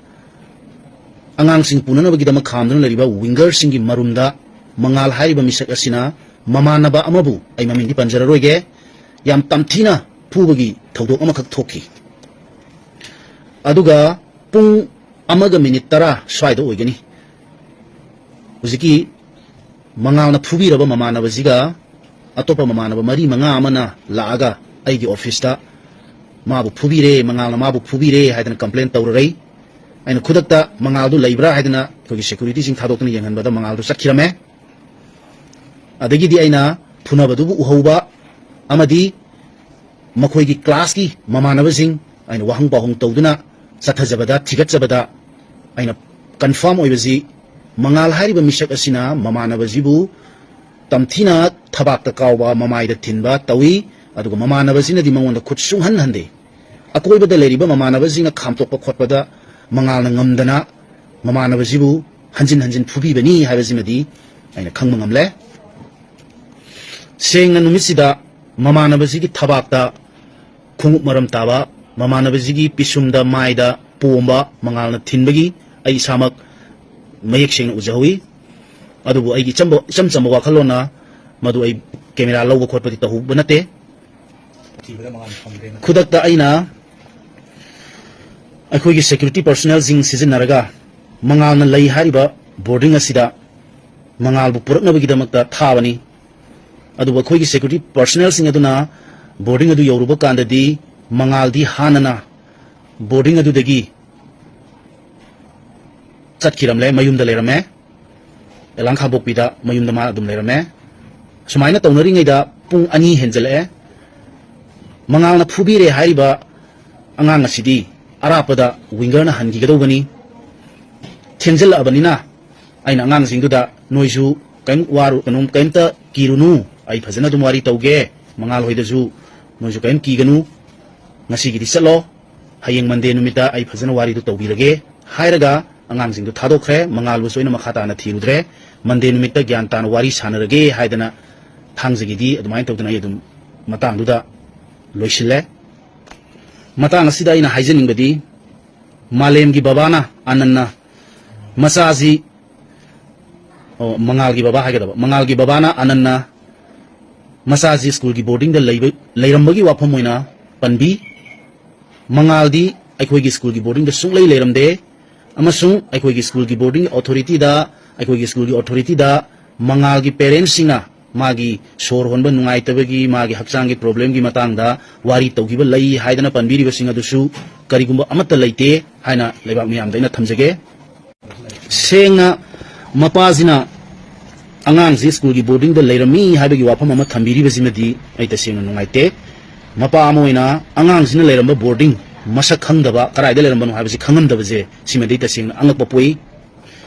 ꯑꯉꯥꯡꯁꯤꯡ ꯄꯨꯅꯅꯕꯒꯤꯗꯃꯛ ꯈꯥꯝꯗꯨꯅ ꯂꯩꯔꯤꯕ ꯋꯤꯡꯒꯔꯁꯤꯡꯒꯤ ꯃꯔꯨꯝꯗ ꯃꯉꯥꯜ ꯍꯥꯏꯔꯤꯕ ꯃꯤꯁꯛ ꯑꯁꯤꯅ ꯃꯃꯥꯟꯅꯕ ꯑꯃꯕꯨ, ꯑꯩ ꯃꯃꯤꯡꯗꯤ ꯄꯟꯖꯔꯔꯣꯏꯒꯦ, ꯌꯥꯝ ꯇꯝꯊꯤꯅ ꯐꯨꯕꯒꯤ ꯊꯧꯗꯣꯛ ꯑꯃꯈꯛ ꯊꯣꯛꯈꯤ꯫ ꯑꯗꯨꯒ ꯄꯨꯡ ꯑꯃꯒ ꯃꯤꯅꯤꯠ ꯇꯔꯥ ꯁ꯭ꯋꯥꯏꯗ ꯑꯣꯏꯒꯅꯤ꯫ ꯍꯧꯖꯤꯛꯀꯤ ꯃꯉꯥꯜꯅ ꯐꯨꯕꯤꯔꯕ ꯃꯃꯥꯟꯅꯕꯁꯤꯒ ꯑꯇꯣꯞꯄ ꯃꯃꯥꯟꯅꯕ ꯃꯔꯤ ꯃꯉꯥ ꯑꯃꯅ ꯂꯥꯛꯑꯒ ꯑꯩꯒꯤ ꯑꯣꯐꯤꯁꯇ ꯃꯥꯕꯨ ꯐꯨꯕꯤꯔꯦ, ꯃꯉꯥꯜꯅ ꯃꯥꯕꯨ ꯐꯨꯕꯤꯔꯦ ꯍꯥꯏꯗꯅ ꯀꯝꯄ꯭ꯂꯦꯟ ꯇꯧꯔꯔꯩ꯫ ꯑꯩꯅ ꯈꯨꯗꯛꯇ ꯃꯉꯥꯜꯗꯨ ꯂꯩꯕ꯭ꯔꯥ ꯍꯥꯏꯗꯅ ꯑꯩꯈꯣꯏꯒꯤ ꯁꯦꯀ꯭ꯌꯨꯔꯤꯇꯤꯁꯤꯡ ꯊꯥꯗꯣꯛꯇꯨꯅ ꯌꯦꯡꯍꯟꯕꯗ ꯃꯉꯥꯜꯗꯨ ꯆꯠꯈꯤꯔꯝꯃꯦ꯫ ꯑꯗꯒꯤꯗꯤ ꯑꯩꯅ ꯐꯨꯅꯕꯗꯨꯕꯨ ꯎꯍꯧꯕ ꯑꯃꯗꯤ ꯃꯈꯣꯏꯒꯤ ꯀ꯭ꯂꯥꯁꯀꯤ ꯃꯃꯥꯟꯅꯕꯁꯤꯡ ꯑꯩꯅ ꯋꯥꯍꯪ ꯄꯥꯎꯍꯪ ꯇꯧꯗꯨꯅ ꯆꯠꯊꯖꯕꯗ, ꯊꯤꯒꯠꯆꯕꯗ ꯑꯩꯅ ꯀꯟꯐꯥꯔꯝ ꯑꯣꯏꯕꯁꯤ ꯃꯉꯥꯜ ꯍꯥꯏꯔꯤꯕ ꯃꯤꯁꯛ ꯑꯁꯤꯅ ꯃꯃꯥꯟꯅꯕꯁꯤꯕꯨ ꯇꯝꯊꯤꯅ ꯊꯕꯥꯛꯇ ꯀꯥꯎꯕ, ꯃꯃꯥꯏꯗ ꯊꯤꯟꯕ ꯇꯧꯏ꯫ ꯑꯗꯨꯒ ꯃꯃꯥꯟꯅꯕꯁꯤꯅꯗꯤ ꯃꯉꯣꯟꯗ ꯈꯨꯠ ꯁꯨꯡꯍꯟ ꯍꯟꯗꯦ꯫ ꯑꯀꯣꯏꯕꯗ ꯂꯩꯔꯤꯕ ꯃꯃꯥꯟꯅꯕꯁꯤꯡꯅ ꯈꯥꯝꯇꯣꯛꯄ ꯈꯣꯠꯄꯗ ꯃꯉꯥꯜꯅ ꯉꯝꯗꯅ ꯃꯃꯥꯟꯅꯕꯁꯤꯕꯨ ꯍꯟꯖꯤꯟ ꯍꯟꯖꯤꯟ ꯐꯨꯕꯤꯕꯅꯤ ꯍꯥꯏꯕꯁꯤꯃꯗꯤ ꯑꯩꯅ ꯈꯪꯕ ꯉꯝꯂꯦ꯫ ꯁꯦꯡꯅ ꯅꯨꯃꯤꯠꯁꯤꯗ ꯃꯃꯥꯟꯅꯕꯁꯤꯒꯤ ꯊꯕꯥꯛꯇ ꯈꯣꯡꯎꯞ ꯃꯔꯝ ꯇꯥꯕ, ꯃꯃꯥꯟꯅꯕꯁꯤꯒꯤ ꯄꯤꯁꯨꯝꯗ, ꯃꯥꯏꯗ ꯄꯣꯝꯕ ꯃꯉꯥꯜꯅ ꯊꯤꯟꯕꯒꯤ ꯑꯩ ꯏꯁꯥꯃꯛ ꯃꯌꯦꯛ ꯁꯦꯡꯅ ꯎꯖꯍꯧꯏ꯫ ꯑꯗꯨꯕꯨ ꯑꯩꯒꯤ ꯏꯆꯝꯕ-, ꯏꯆꯝ ꯆꯝꯕ ꯋꯥꯈꯜꯂꯣꯟꯅ ꯃꯗꯨ ꯑꯩ ꯀꯦꯃꯦꯔꯥ ꯂꯧꯕ ꯈꯣꯠꯄꯗꯤ ꯇꯧꯍꯧꯕ ꯅꯠꯇꯦ꯫ ꯈꯨꯗꯛꯇ ꯑꯩꯅ ꯑꯩꯈꯣꯏꯒꯤ security personnelꯁꯤꯡ ꯁꯤꯖꯤꯟꯅꯔꯒ ꯃꯉꯥꯜꯅ ꯂꯩ ꯍꯥꯏꯔꯤꯕ boarding ꯑꯁꯤꯗ ꯃꯉꯥꯜꯕꯨ ꯄꯨꯔꯛꯅꯕꯒꯤꯗꯃꯛꯇ ꯊꯥꯕꯅꯤ꯫ ꯑꯗꯨꯕꯨ ꯑꯩꯈꯣꯏꯒꯤ security personnelꯁꯤꯡ ꯑꯗꯨꯅ boarding ꯑꯗꯨ ꯌꯧꯔꯨꯕ ꯀꯥꯟꯗꯗꯤ ꯃꯉꯥꯜꯗꯤ ꯍꯥꯟꯅꯅ boarding ꯑꯗꯨꯗꯒꯤ ꯆꯠꯈꯤꯔꯝꯂꯦ, ꯃꯌꯨꯝꯗ ꯂꯩꯔꯝꯃꯦ꯫ ꯑꯦꯂꯥꯡ ꯈꯥꯡꯄꯣꯛꯄꯤꯗ ꯃꯌꯨꯝꯗ ꯃꯥ ꯑꯗꯨꯝ ꯂꯩꯔꯝꯃꯦ꯫ ꯁꯨꯃꯥꯏꯅ ꯇꯧꯅꯔꯤꯉꯩꯗ ꯄꯨꯡ ꯑꯅꯤ ꯍꯦꯟꯖꯜꯂꯛꯑꯦ꯫ ꯃꯉꯥꯜꯅ ꯐꯨꯕꯤꯔꯦ ꯍꯥꯏꯔꯤꯕ ꯑꯉꯥꯡ ꯑꯁꯤꯗꯤ ꯑꯔꯥꯞꯄꯗ wingerꯅ ꯍꯟꯈꯤꯒꯗꯧꯕꯅꯤ꯫ ꯊꯦꯡꯖꯤꯜꯂꯛꯑꯕꯅꯤꯅ ꯑꯩꯅ ꯑꯉꯥꯡꯁꯤꯡꯗꯨꯗ, "ꯅꯣꯏꯁꯨ ꯀꯔꯤꯝ ꯋꯥꯔꯨ-, ꯀꯩꯅꯣꯝ, ꯀꯔꯤꯝꯇ ꯀꯤꯔꯨꯅꯨ, ꯑꯩ ꯐꯖꯅ ꯑꯗꯨꯝ ꯋꯥꯔꯤ ꯇꯧꯒꯦ, ꯃꯉꯥꯜ ꯍꯣꯏꯗꯁꯨ ꯅꯣꯏꯁꯨ ꯀꯔꯤꯝ ꯀꯤꯒꯅꯨ, ꯉꯁꯤꯒꯤꯗꯤ ꯆꯠꯂꯣ, ꯍꯌꯦꯡ Monday ꯅꯨꯃꯤꯠꯇ ꯑꯩ ꯐꯖꯅ ꯋꯥꯔꯤꯗꯨ ꯇꯧꯕꯤꯔꯒꯦ" ꯍꯥꯏꯔꯒ ꯑꯉꯥꯡꯁꯤꯡꯗꯨ ꯊꯥꯗꯣꯛꯈ꯭ꯔꯦ꯫ ꯃꯉꯥꯜꯕꯨꯁꯨ ꯑꯩꯅ ꯃꯈꯥ ꯇꯥꯅ ꯊꯤꯔꯨꯗ꯭ꯔꯦ꯫ Monday ꯅꯨꯃꯤꯠꯇ ꯒ꯭ꯌꯥꯟ ꯇꯥꯅ ꯋꯥꯔꯤ ꯁꯥꯟꯅꯔꯒꯦ ꯍꯥꯏꯗꯅ ꯊꯥꯡꯖꯒꯤꯗꯤ ꯑꯗꯨꯃꯥꯏꯅ ꯇꯧꯗꯅ ꯑꯩ ꯑꯗꯨꯝ ꯃꯇꯥꯡꯗꯨꯗ ꯂꯣꯏꯁꯤꯜꯂꯦ꯫ ꯃꯇꯥꯡ ꯑꯁꯤꯗ ꯑꯩꯅ ꯍꯥꯏꯖꯅꯤꯡꯕꯗꯤ, ꯃꯥꯂꯦꯝꯒꯤ ꯕꯕꯥꯅ, ꯑꯥꯅꯟꯅ ꯃꯆꯥꯁꯤ, ꯑꯣ, ꯃꯉꯥꯜꯒꯤ ꯕꯕꯥ ꯍꯥꯏꯒꯗꯕ, ꯃꯉꯥꯜꯒꯤ ꯕꯕꯥꯅ, ꯑꯥꯅꯟꯅ ꯃꯆꯥꯁꯤ ꯁ꯭ꯀꯨꯜꯒꯤ boardingꯗ ꯂꯩꯕ, ꯂꯩꯔꯝꯕꯒꯤ ꯋꯥꯐꯝ ꯑꯣꯏꯅ ꯄꯟꯕꯤ꯫ ꯃꯉꯥꯜꯗꯤ ꯑꯩꯈꯣꯏꯒꯤ ꯁ꯭ꯀꯨꯜꯒꯤ boardingꯗ ꯁꯨꯡꯂꯩ ꯂꯩꯔꯝꯗꯦ, ꯑꯃꯁꯨꯡ ꯑꯩꯈꯣꯏꯒꯤ ꯁ꯭ꯀꯨꯜꯒꯤ boarding authorityꯗ, ꯑꯩꯈꯣꯏꯒꯤ ꯁ꯭ꯀꯨꯜꯒꯤ authorityꯗ ꯃꯉꯥꯜꯒꯤ parentsꯁꯤꯡꯅ ꯃꯥꯒꯤ ꯁꯣꯔ ꯍꯣꯟꯕ ꯅꯨꯡꯉꯥꯏꯇꯕꯒꯤ, ꯃꯥꯒꯤ ꯍꯛꯆꯥꯡꯒꯤ problemꯒꯤ ꯃꯇꯥꯡꯗ ꯋꯥꯔꯤ ꯇꯧꯈꯤꯕ ꯂꯩ ꯍꯥꯏꯗꯅ ꯄꯟꯕꯤꯔꯤꯕꯁꯤꯡ ꯑꯗꯨꯁꯨ ꯀꯔꯤꯒꯨꯝꯕ ꯑꯃꯠꯇ ꯂꯩꯇꯦ ꯍꯥꯏꯅ ꯂꯩꯕꯥꯛ ꯃꯤꯌꯥꯝꯗ ꯑꯩꯅ ꯊꯝꯖꯒꯦ꯫ ꯁꯦꯡꯅ ꯃꯄꯥꯁꯤꯅ ꯑꯉꯥꯡꯁꯤ ꯁ꯭ꯀꯨꯜꯒꯤ boardingꯗ ꯂꯩꯔꯝꯃꯤ ꯍꯥꯏꯕꯒꯤ ꯋꯥꯐꯝ ꯑꯃ ꯊꯝꯕꯤꯔꯤꯕꯁꯤꯃꯗꯤ ꯑꯩ ꯇꯁꯦꯡꯅ ꯅꯨꯡꯉꯥꯏꯇꯦ꯫ ꯃꯄꯥ ꯑꯃ ꯑꯣꯏꯅ ꯑꯉꯥꯡꯁꯤꯅ ꯂꯩꯔꯝꯕ boarding ꯃꯁꯛ ꯈꯪꯗꯕ, ꯀꯗꯥꯏꯗ ꯂꯩꯔꯝꯕꯅꯣ ꯍꯥꯏꯕꯁꯤ ꯈꯪꯉꯝꯗꯕꯁꯦ, ꯁꯤꯃꯗꯤ ꯇꯁꯦꯡꯅ ꯑꯉꯛꯄ ꯄꯣꯛꯏ꯫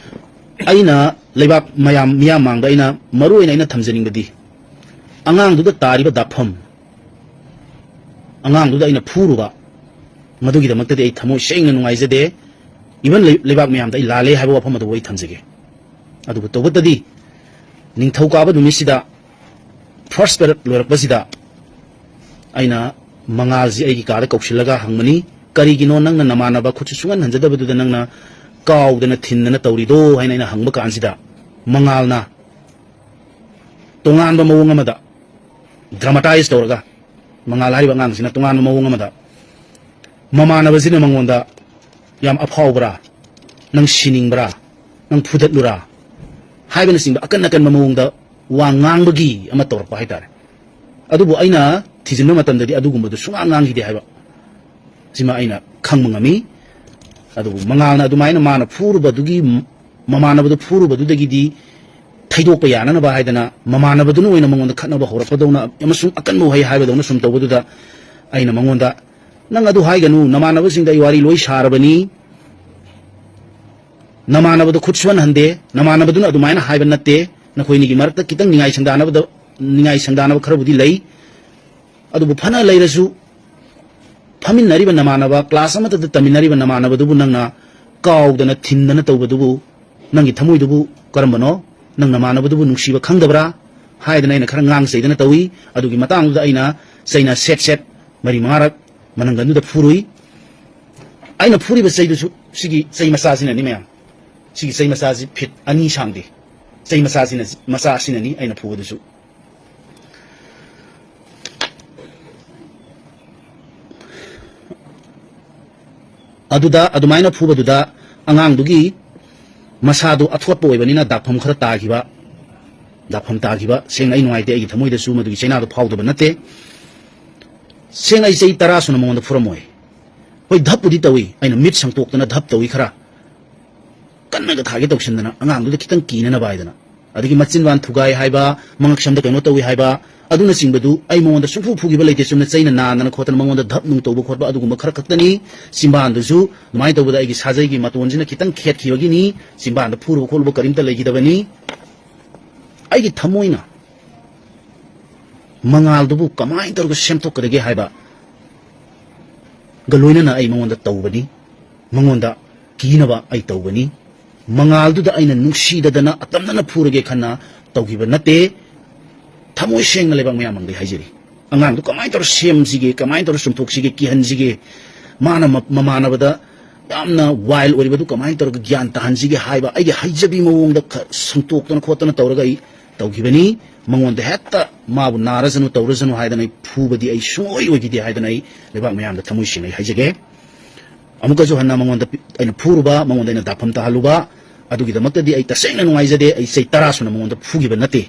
ꯑꯩꯅ ꯂꯩꯕꯥꯛ ꯃꯌꯥꯝ, ꯃꯤꯌꯥꯝ ꯃꯥꯡꯗ ꯑꯩꯅ ꯃꯔꯨ ꯑꯣꯏꯅ ꯑꯩꯅ ꯊꯝꯖꯅꯤꯡꯕꯗꯤ, ꯑꯉꯥꯡꯗꯨꯗ ꯇꯥꯔꯤꯕ ꯗꯥꯛꯐꯝ, ꯑꯉꯥꯡꯗꯨꯗ ꯑꯩꯅ ꯐꯨꯔꯨꯕ, ꯃꯗꯨꯒꯤꯗꯃꯛꯇꯗꯤ ꯑꯩ ꯊꯃꯣꯏ ꯁꯦꯡꯅ ꯅꯨꯡꯉꯥꯏꯖꯗꯦ꯫ Even ꯂꯩ-, ꯂꯩꯕꯥꯛ ꯃꯌꯥꯝꯗ ꯑꯩ ꯂꯥꯜꯂꯦ ꯍꯥꯏꯕ ꯋꯥꯐꯝ ꯑꯗꯨꯕꯨ ꯑꯩ ꯊꯝꯖꯒꯦ꯫ ꯑꯗꯨꯕꯨ ꯇꯧꯕꯇꯗꯤ ꯅꯤꯡꯊꯧꯀꯥꯕ ꯅꯨꯃꯤꯠꯁꯤꯗ first period ꯂꯣꯏꯔꯛꯄꯁꯤꯗ ꯑꯩꯅ ꯃꯉꯥꯜꯁꯤ ꯑꯩꯒꯤ ꯀꯥꯗ ꯀꯧꯁꯤꯜꯂꯒ ꯍꯪꯕꯅꯤ, "ꯀꯔꯤꯒꯤꯅꯣ ꯅꯪꯅ ꯅꯃꯥꯟꯅꯕ ꯈꯨꯠꯁꯨ ꯁꯨꯡꯍꯟ ꯍꯟꯖꯗꯕꯗꯨꯗ ꯅꯪꯅ ꯀꯥꯎꯗꯅ ꯊꯤꯟꯗꯅ ꯇꯧꯔꯤꯗꯣ?" ꯍꯥꯏꯅ ꯑꯩꯅ ꯍꯪꯕ ꯀꯥꯟꯁꯤꯗ ꯃꯉꯥꯜꯅ ꯇꯣꯉꯥꯟꯕ ꯃꯑꯣꯡ ꯑꯃꯗ dramatize ꯇꯧꯔꯒ, ꯃꯉꯥꯜ ꯍꯥꯏꯔꯤꯕ ꯑꯉꯥꯡꯁꯤꯅ ꯇꯣꯉꯥꯟꯕ ꯃꯑꯣꯡ ꯑꯃꯗ ꯃꯃꯥꯟꯅꯕꯁꯤꯅ ꯃꯉꯣꯟꯗ "ꯌꯥꯝ ꯑꯐꯥꯎꯕ꯭ꯔꯥ? ꯅꯪ ꯁꯤꯅꯤꯡꯕ꯭ꯔꯥ? ꯅꯪ ꯐꯨꯗꯠꯂꯨꯔꯥ?" ꯍꯥꯏꯕꯅꯆꯤꯡꯕ ꯑꯀꯟ ꯑꯀꯟꯕ ꯃꯑꯣꯡꯗ ꯋꯥ ꯉꯥꯡꯕꯒꯤ ꯑꯃ ꯇꯧꯔꯛꯄ ꯍꯥꯏꯇꯥꯔꯦ꯫ ꯑꯗꯨꯕꯨ ꯑꯩꯅ ꯊꯤꯖꯤꯟꯕ ꯃꯇꯝꯗꯗꯤ ꯑꯗꯨꯒꯨꯝꯕꯗꯨ ꯁꯨꯡꯉꯥꯡ ꯉꯥꯡꯈꯤꯗꯦ ꯍꯥꯏꯕ ꯁꯤꯃ ꯑꯩꯅ ꯈꯪꯕ ꯉꯝꯃꯤ꯫ ꯑꯗꯨꯕꯨ ꯃꯉꯥꯜꯅ ꯑꯗꯨꯃꯥꯏꯅ ꯃꯥꯅ ꯐꯨꯔꯨꯕꯗꯨꯒꯤ ꯃ-, ꯃꯃꯥꯟꯅꯕꯗꯨ ꯐꯨꯔꯨꯕꯗꯨꯗꯒꯤꯗꯤ ꯊꯩꯗꯣꯛꯄ ꯌꯥꯅꯅꯕ ꯍꯥꯏꯗꯅ ꯃꯃꯥꯟꯅꯕꯗꯨꯅ ꯑꯣꯏꯅ ꯃꯉꯣꯟꯗ ꯈꯠꯅꯕ ꯍꯧꯔꯛꯄꯗꯧꯅ ꯑꯃꯁꯨꯡ ꯑꯀꯟꯕ ꯋꯥꯍꯩ ꯍꯥꯏꯕꯗꯧꯅ ꯁꯨꯝ ꯇꯧꯕꯗꯨꯗ ꯑꯩꯅ ꯃꯉꯣꯟꯗ, "ꯅꯪ ꯑꯗꯨ ꯍꯥꯏꯒꯅꯨ, ꯅꯃꯥꯟꯅꯕꯁꯤꯡꯗ ꯑꯩ ꯋꯥꯔꯤ ꯂꯣꯏ ꯁꯥꯔꯕꯅꯤ, ꯅꯃꯥꯟꯅꯕꯗꯨ ꯈꯨꯠ ꯁꯨꯍꯟꯍꯟꯗꯦ, ꯅꯃꯥꯟꯅꯕꯗꯨꯅ ꯑꯗꯨꯃꯥꯏꯅ ꯍꯥꯏꯕ ꯅꯠꯇꯦ, ꯅꯈꯣꯏꯅꯤꯒꯤ ꯃꯔꯛꯇ ꯈꯤꯇꯪ ꯅꯤꯡꯉꯥꯏ ꯁꯪꯗꯥꯅꯕꯗ, ꯅꯤꯡꯉꯥꯏ ꯁꯪꯗꯥꯅꯕ ꯈꯔꯕꯨꯗꯤ ꯂꯩ, ꯑꯗꯨꯕꯨ ꯐꯅ ꯂꯩꯔꯁꯨ ꯐꯝꯃꯤꯟꯅꯔꯤꯕ ꯅꯃꯥꯟꯅꯕ, class ꯑꯃꯠꯇꯗ ꯇꯝꯃꯤꯟꯅꯔꯤꯕ ꯅꯃꯥꯟꯅꯕꯗꯨꯕꯨ ꯅꯪꯅ ꯀꯥꯎꯗꯅ ꯊꯤꯟꯗꯅ ꯇꯧꯕꯗꯨꯕꯨ ꯅꯪꯒꯤ ꯊꯃꯣꯏꯗꯨꯕꯨ ꯀꯔꯝꯕꯅꯣ? ꯅꯪ ꯅꯃꯥꯟꯅꯕꯗꯨꯕꯨ ꯅꯨꯡꯁꯤꯕ ꯈꯪꯗꯕ꯭ꯔꯥ?" ꯍꯥꯏꯗꯅ ꯑꯩꯅ ꯈꯔ ꯉꯥꯡ ꯆꯩꯗꯅ ꯇꯧꯏ꯫ ꯑꯗꯨꯒꯤ ꯃꯇꯥꯡꯗꯨꯗ ꯑꯩꯅ ꯆꯩꯅ ꯁꯦꯠ ꯁꯦꯠ ꯃꯔꯤ ꯃꯉꯥꯔꯛ ꯃꯅꯪꯒꯟꯗꯨꯗ ꯐꯨꯔꯨꯏ꯫ ꯑꯩꯅ ꯐꯨꯔꯤꯕ ꯆꯩꯗꯨꯁꯨ ꯁꯤꯒꯤ ꯆꯩ ꯃꯆꯥꯁꯤꯅꯅꯤ ꯃꯌꯥꯝ꯫ ꯁꯤꯒꯤ ꯆꯩ ꯃꯆꯥꯁꯤ feet ꯑꯅꯤ ꯁꯥꯡꯗꯦ꯫ ꯆꯩ ꯃꯆꯥꯁꯤꯅ, ꯃꯆꯥꯁꯤꯅꯅꯤ ꯑꯩꯅ ꯐꯨꯕꯗꯨꯁꯨ꯫ ꯑꯗꯨꯗ, ꯑꯗꯨꯃꯥꯏꯅ ꯐꯨꯕꯗꯨꯗ ꯑꯉꯥꯡꯗꯨꯒꯤ ꯃꯁꯥꯗꯨ ꯑꯊꯣꯠꯄ ꯑꯣꯏꯕꯅꯤꯅ ꯗꯥꯛꯐꯝ ꯈꯔ ꯇꯥꯈꯤꯕ, ꯗꯥꯛꯐꯝ ꯇꯥꯈꯤꯕ꯫ ꯁꯦꯡꯅ ꯑꯩ ꯅꯨꯡꯉꯥꯏꯇꯦ, ꯑꯩꯒꯤ ꯊꯃꯣꯏꯗꯁꯨ ꯃꯗꯨꯒꯤ ꯆꯩꯅꯥꯗꯨ ꯐꯥꯎꯗꯕ ꯅꯠꯇꯦ꯫ ꯁꯦꯡꯅ ꯑꯩ ꯆꯍꯤ ꯇꯔꯥ ꯁꯨꯅ ꯃꯉꯣꯟꯗ ꯐꯨꯔꯝꯃꯣꯏ꯫ ꯍꯣꯏ, ꯙꯞꯄꯨꯗꯤ ꯇꯧꯏ, ꯑꯩꯅ ꯃꯤꯠ ꯁꯪꯇꯣꯛꯇꯅ ꯙꯞ ꯇꯧꯏ ꯈꯔ꯫ ꯀꯟꯅꯒ ꯊꯥꯒꯦ ꯇꯧꯁꯤꯟꯗꯅ ꯑꯉꯥꯡꯗꯨꯗ ꯈꯤꯇꯪ ꯀꯤꯅꯅꯕ ꯍꯥꯏꯗꯅ꯫ ꯑꯗꯒꯤ ꯃꯆꯤꯟꯕꯥꯟ ꯊꯨꯒꯥꯏ ꯍꯥꯏꯕ, ꯃꯉꯛꯁꯝꯗ ꯀꯩꯅꯣ ꯇꯧꯏ ꯍꯥꯏꯕ, ꯑꯗꯨꯅꯆꯤꯡꯕꯗꯨ ꯑꯩ ꯃꯉꯣꯟꯗ ꯁꯨꯡꯐꯨ ꯐꯨꯈꯤꯕ ꯂꯩꯇꯦ꯫ ꯆꯨꯝꯅ ꯆꯩꯅ ꯅꯥꯟꯗꯅ ꯈꯣꯠꯇꯅ ꯃꯉꯣꯟꯗ ꯙꯞ ꯅꯨꯡ ꯇꯧꯕ ꯈꯣꯠꯄ ꯑꯗꯨꯒꯨꯝꯕ ꯈꯔ ꯈꯛꯇꯅꯤ꯫ ꯆꯤꯟꯕꯥꯟꯗꯨꯁꯨ ꯑꯗꯨꯃꯥꯏꯅ ꯇꯧꯕꯗ ꯑꯩꯒꯤ ꯁꯥꯖꯩꯒꯤ ꯃꯇꯣꯟꯁꯤꯅ ꯈꯤꯇꯪ ꯈꯦꯠꯈꯤꯕꯒꯤꯅꯤ꯫ ꯆꯤꯟꯕꯥꯟꯗ ꯐꯨꯔꯨꯕ ꯈꯣꯠꯂꯨꯕ ꯀꯔꯤꯝꯇ ꯂꯩꯈꯤꯗꯕꯅꯤ꯫ ꯑꯩꯒꯤ ꯊꯃꯣꯏꯅ ꯃꯉꯥꯜꯗꯨꯕꯨ ꯀꯃꯥꯏꯅ ꯇꯧꯔꯒ ꯁꯦꯝꯗꯣꯛꯀꯗꯒꯦ ꯍꯥꯏꯕ ꯒ ꯂꯣꯏꯅꯅ ꯑꯩ ꯃꯉꯣꯟꯗ ꯇꯧꯕꯅꯤ, ꯃꯉꯣꯟꯗ ꯀꯤꯅꯕ ꯑꯩ ꯇꯧꯕꯅꯤ꯫ ꯃꯉꯥꯜꯗꯨꯗ ꯑꯩꯅ ꯅꯨꯡꯁꯤꯗꯗꯅ ꯑꯇꯝꯅꯅ ꯐꯨꯔꯒꯦ ꯈꯟꯅ ꯇꯧꯈꯤꯕ ꯅꯠꯇꯦ꯫ ꯊꯃꯣꯏ ꯁꯦꯡꯅ ꯂꯩꯕꯥꯛ ꯃꯌꯥꯝ ꯃꯥꯡꯗꯩ ꯍꯥꯏꯖꯔꯤ꯫ ꯑꯉꯥꯡꯗꯨ ꯀꯃꯥꯏꯅ ꯇꯧꯔ ꯁꯦꯝꯁꯤꯒꯦ, ꯀꯃꯥꯏꯅ ꯇꯧꯔ ꯆꯨꯝꯊꯣꯛꯁꯤꯒꯦ, ꯀꯤꯍꯟꯁꯤꯒꯦ, ꯃꯥꯅ ꯃ-, ꯃꯃꯥꯟꯅꯕꯗ ꯌꯥꯝꯅ ꯋꯥꯏꯜ ꯑꯣꯏꯔꯤꯕꯗꯨ ꯀꯃꯥꯏꯅ ꯇꯧꯔꯒ ꯒ꯭ꯌꯥꯟ ꯇꯥꯍꯟꯁꯤꯒꯦ ꯍꯥꯏꯕ ꯑꯩꯒꯤ ꯍꯩꯖꯕꯤ ꯃꯑꯣꯡꯗ ꯈ-, ꯁꯪꯇꯣꯛꯇꯅ ꯈꯣꯠꯇꯅ ꯇꯧꯔꯒ ꯑꯩ ꯇꯧꯈꯤꯕꯅꯤ꯫ ꯃꯉꯣꯟꯗ ꯍꯦꯛꯇ ꯃꯥꯕꯨ ꯅꯥꯔꯁꯅꯨ ꯇꯧꯔꯁꯅꯨ ꯍꯥꯏꯗꯅ ꯑꯩ ꯐꯨꯕꯗꯤ ꯑꯩ ꯁꯨꯡꯑꯣꯏ ꯑꯣꯏꯈꯤꯗꯦ ꯍꯥꯏꯗꯅ ꯑꯩ ꯂꯩꯕꯥꯛ ꯃꯌꯥꯝꯗ ꯊꯃꯣꯏ ꯁꯦꯡꯅ ꯑꯩ ꯍꯥꯏꯖꯒꯦ꯫ ꯑꯃꯨꯛꯀꯁꯨ ꯍꯟꯅ ꯃꯉꯣꯟꯗ ꯄꯤ-, ꯑꯩꯅ ꯐꯨꯔꯨꯕ, ꯃꯉꯣꯟꯗ ꯑꯩꯅ ꯗꯥꯐꯝ ꯇꯥꯍꯜꯂꯨꯕ, ꯑꯗꯨꯒꯤꯗꯃꯛꯇꯗꯤ ꯑꯩ ꯇꯁꯦꯡꯅ ꯅꯨꯡꯉꯥꯏꯖꯗꯦ꯫ ꯑꯩ ꯆꯩ ꯇꯔꯥ ꯁꯨꯅ ꯃꯉꯣꯟꯗ ꯐꯨꯈꯤꯕ ꯅꯠꯇꯦ꯫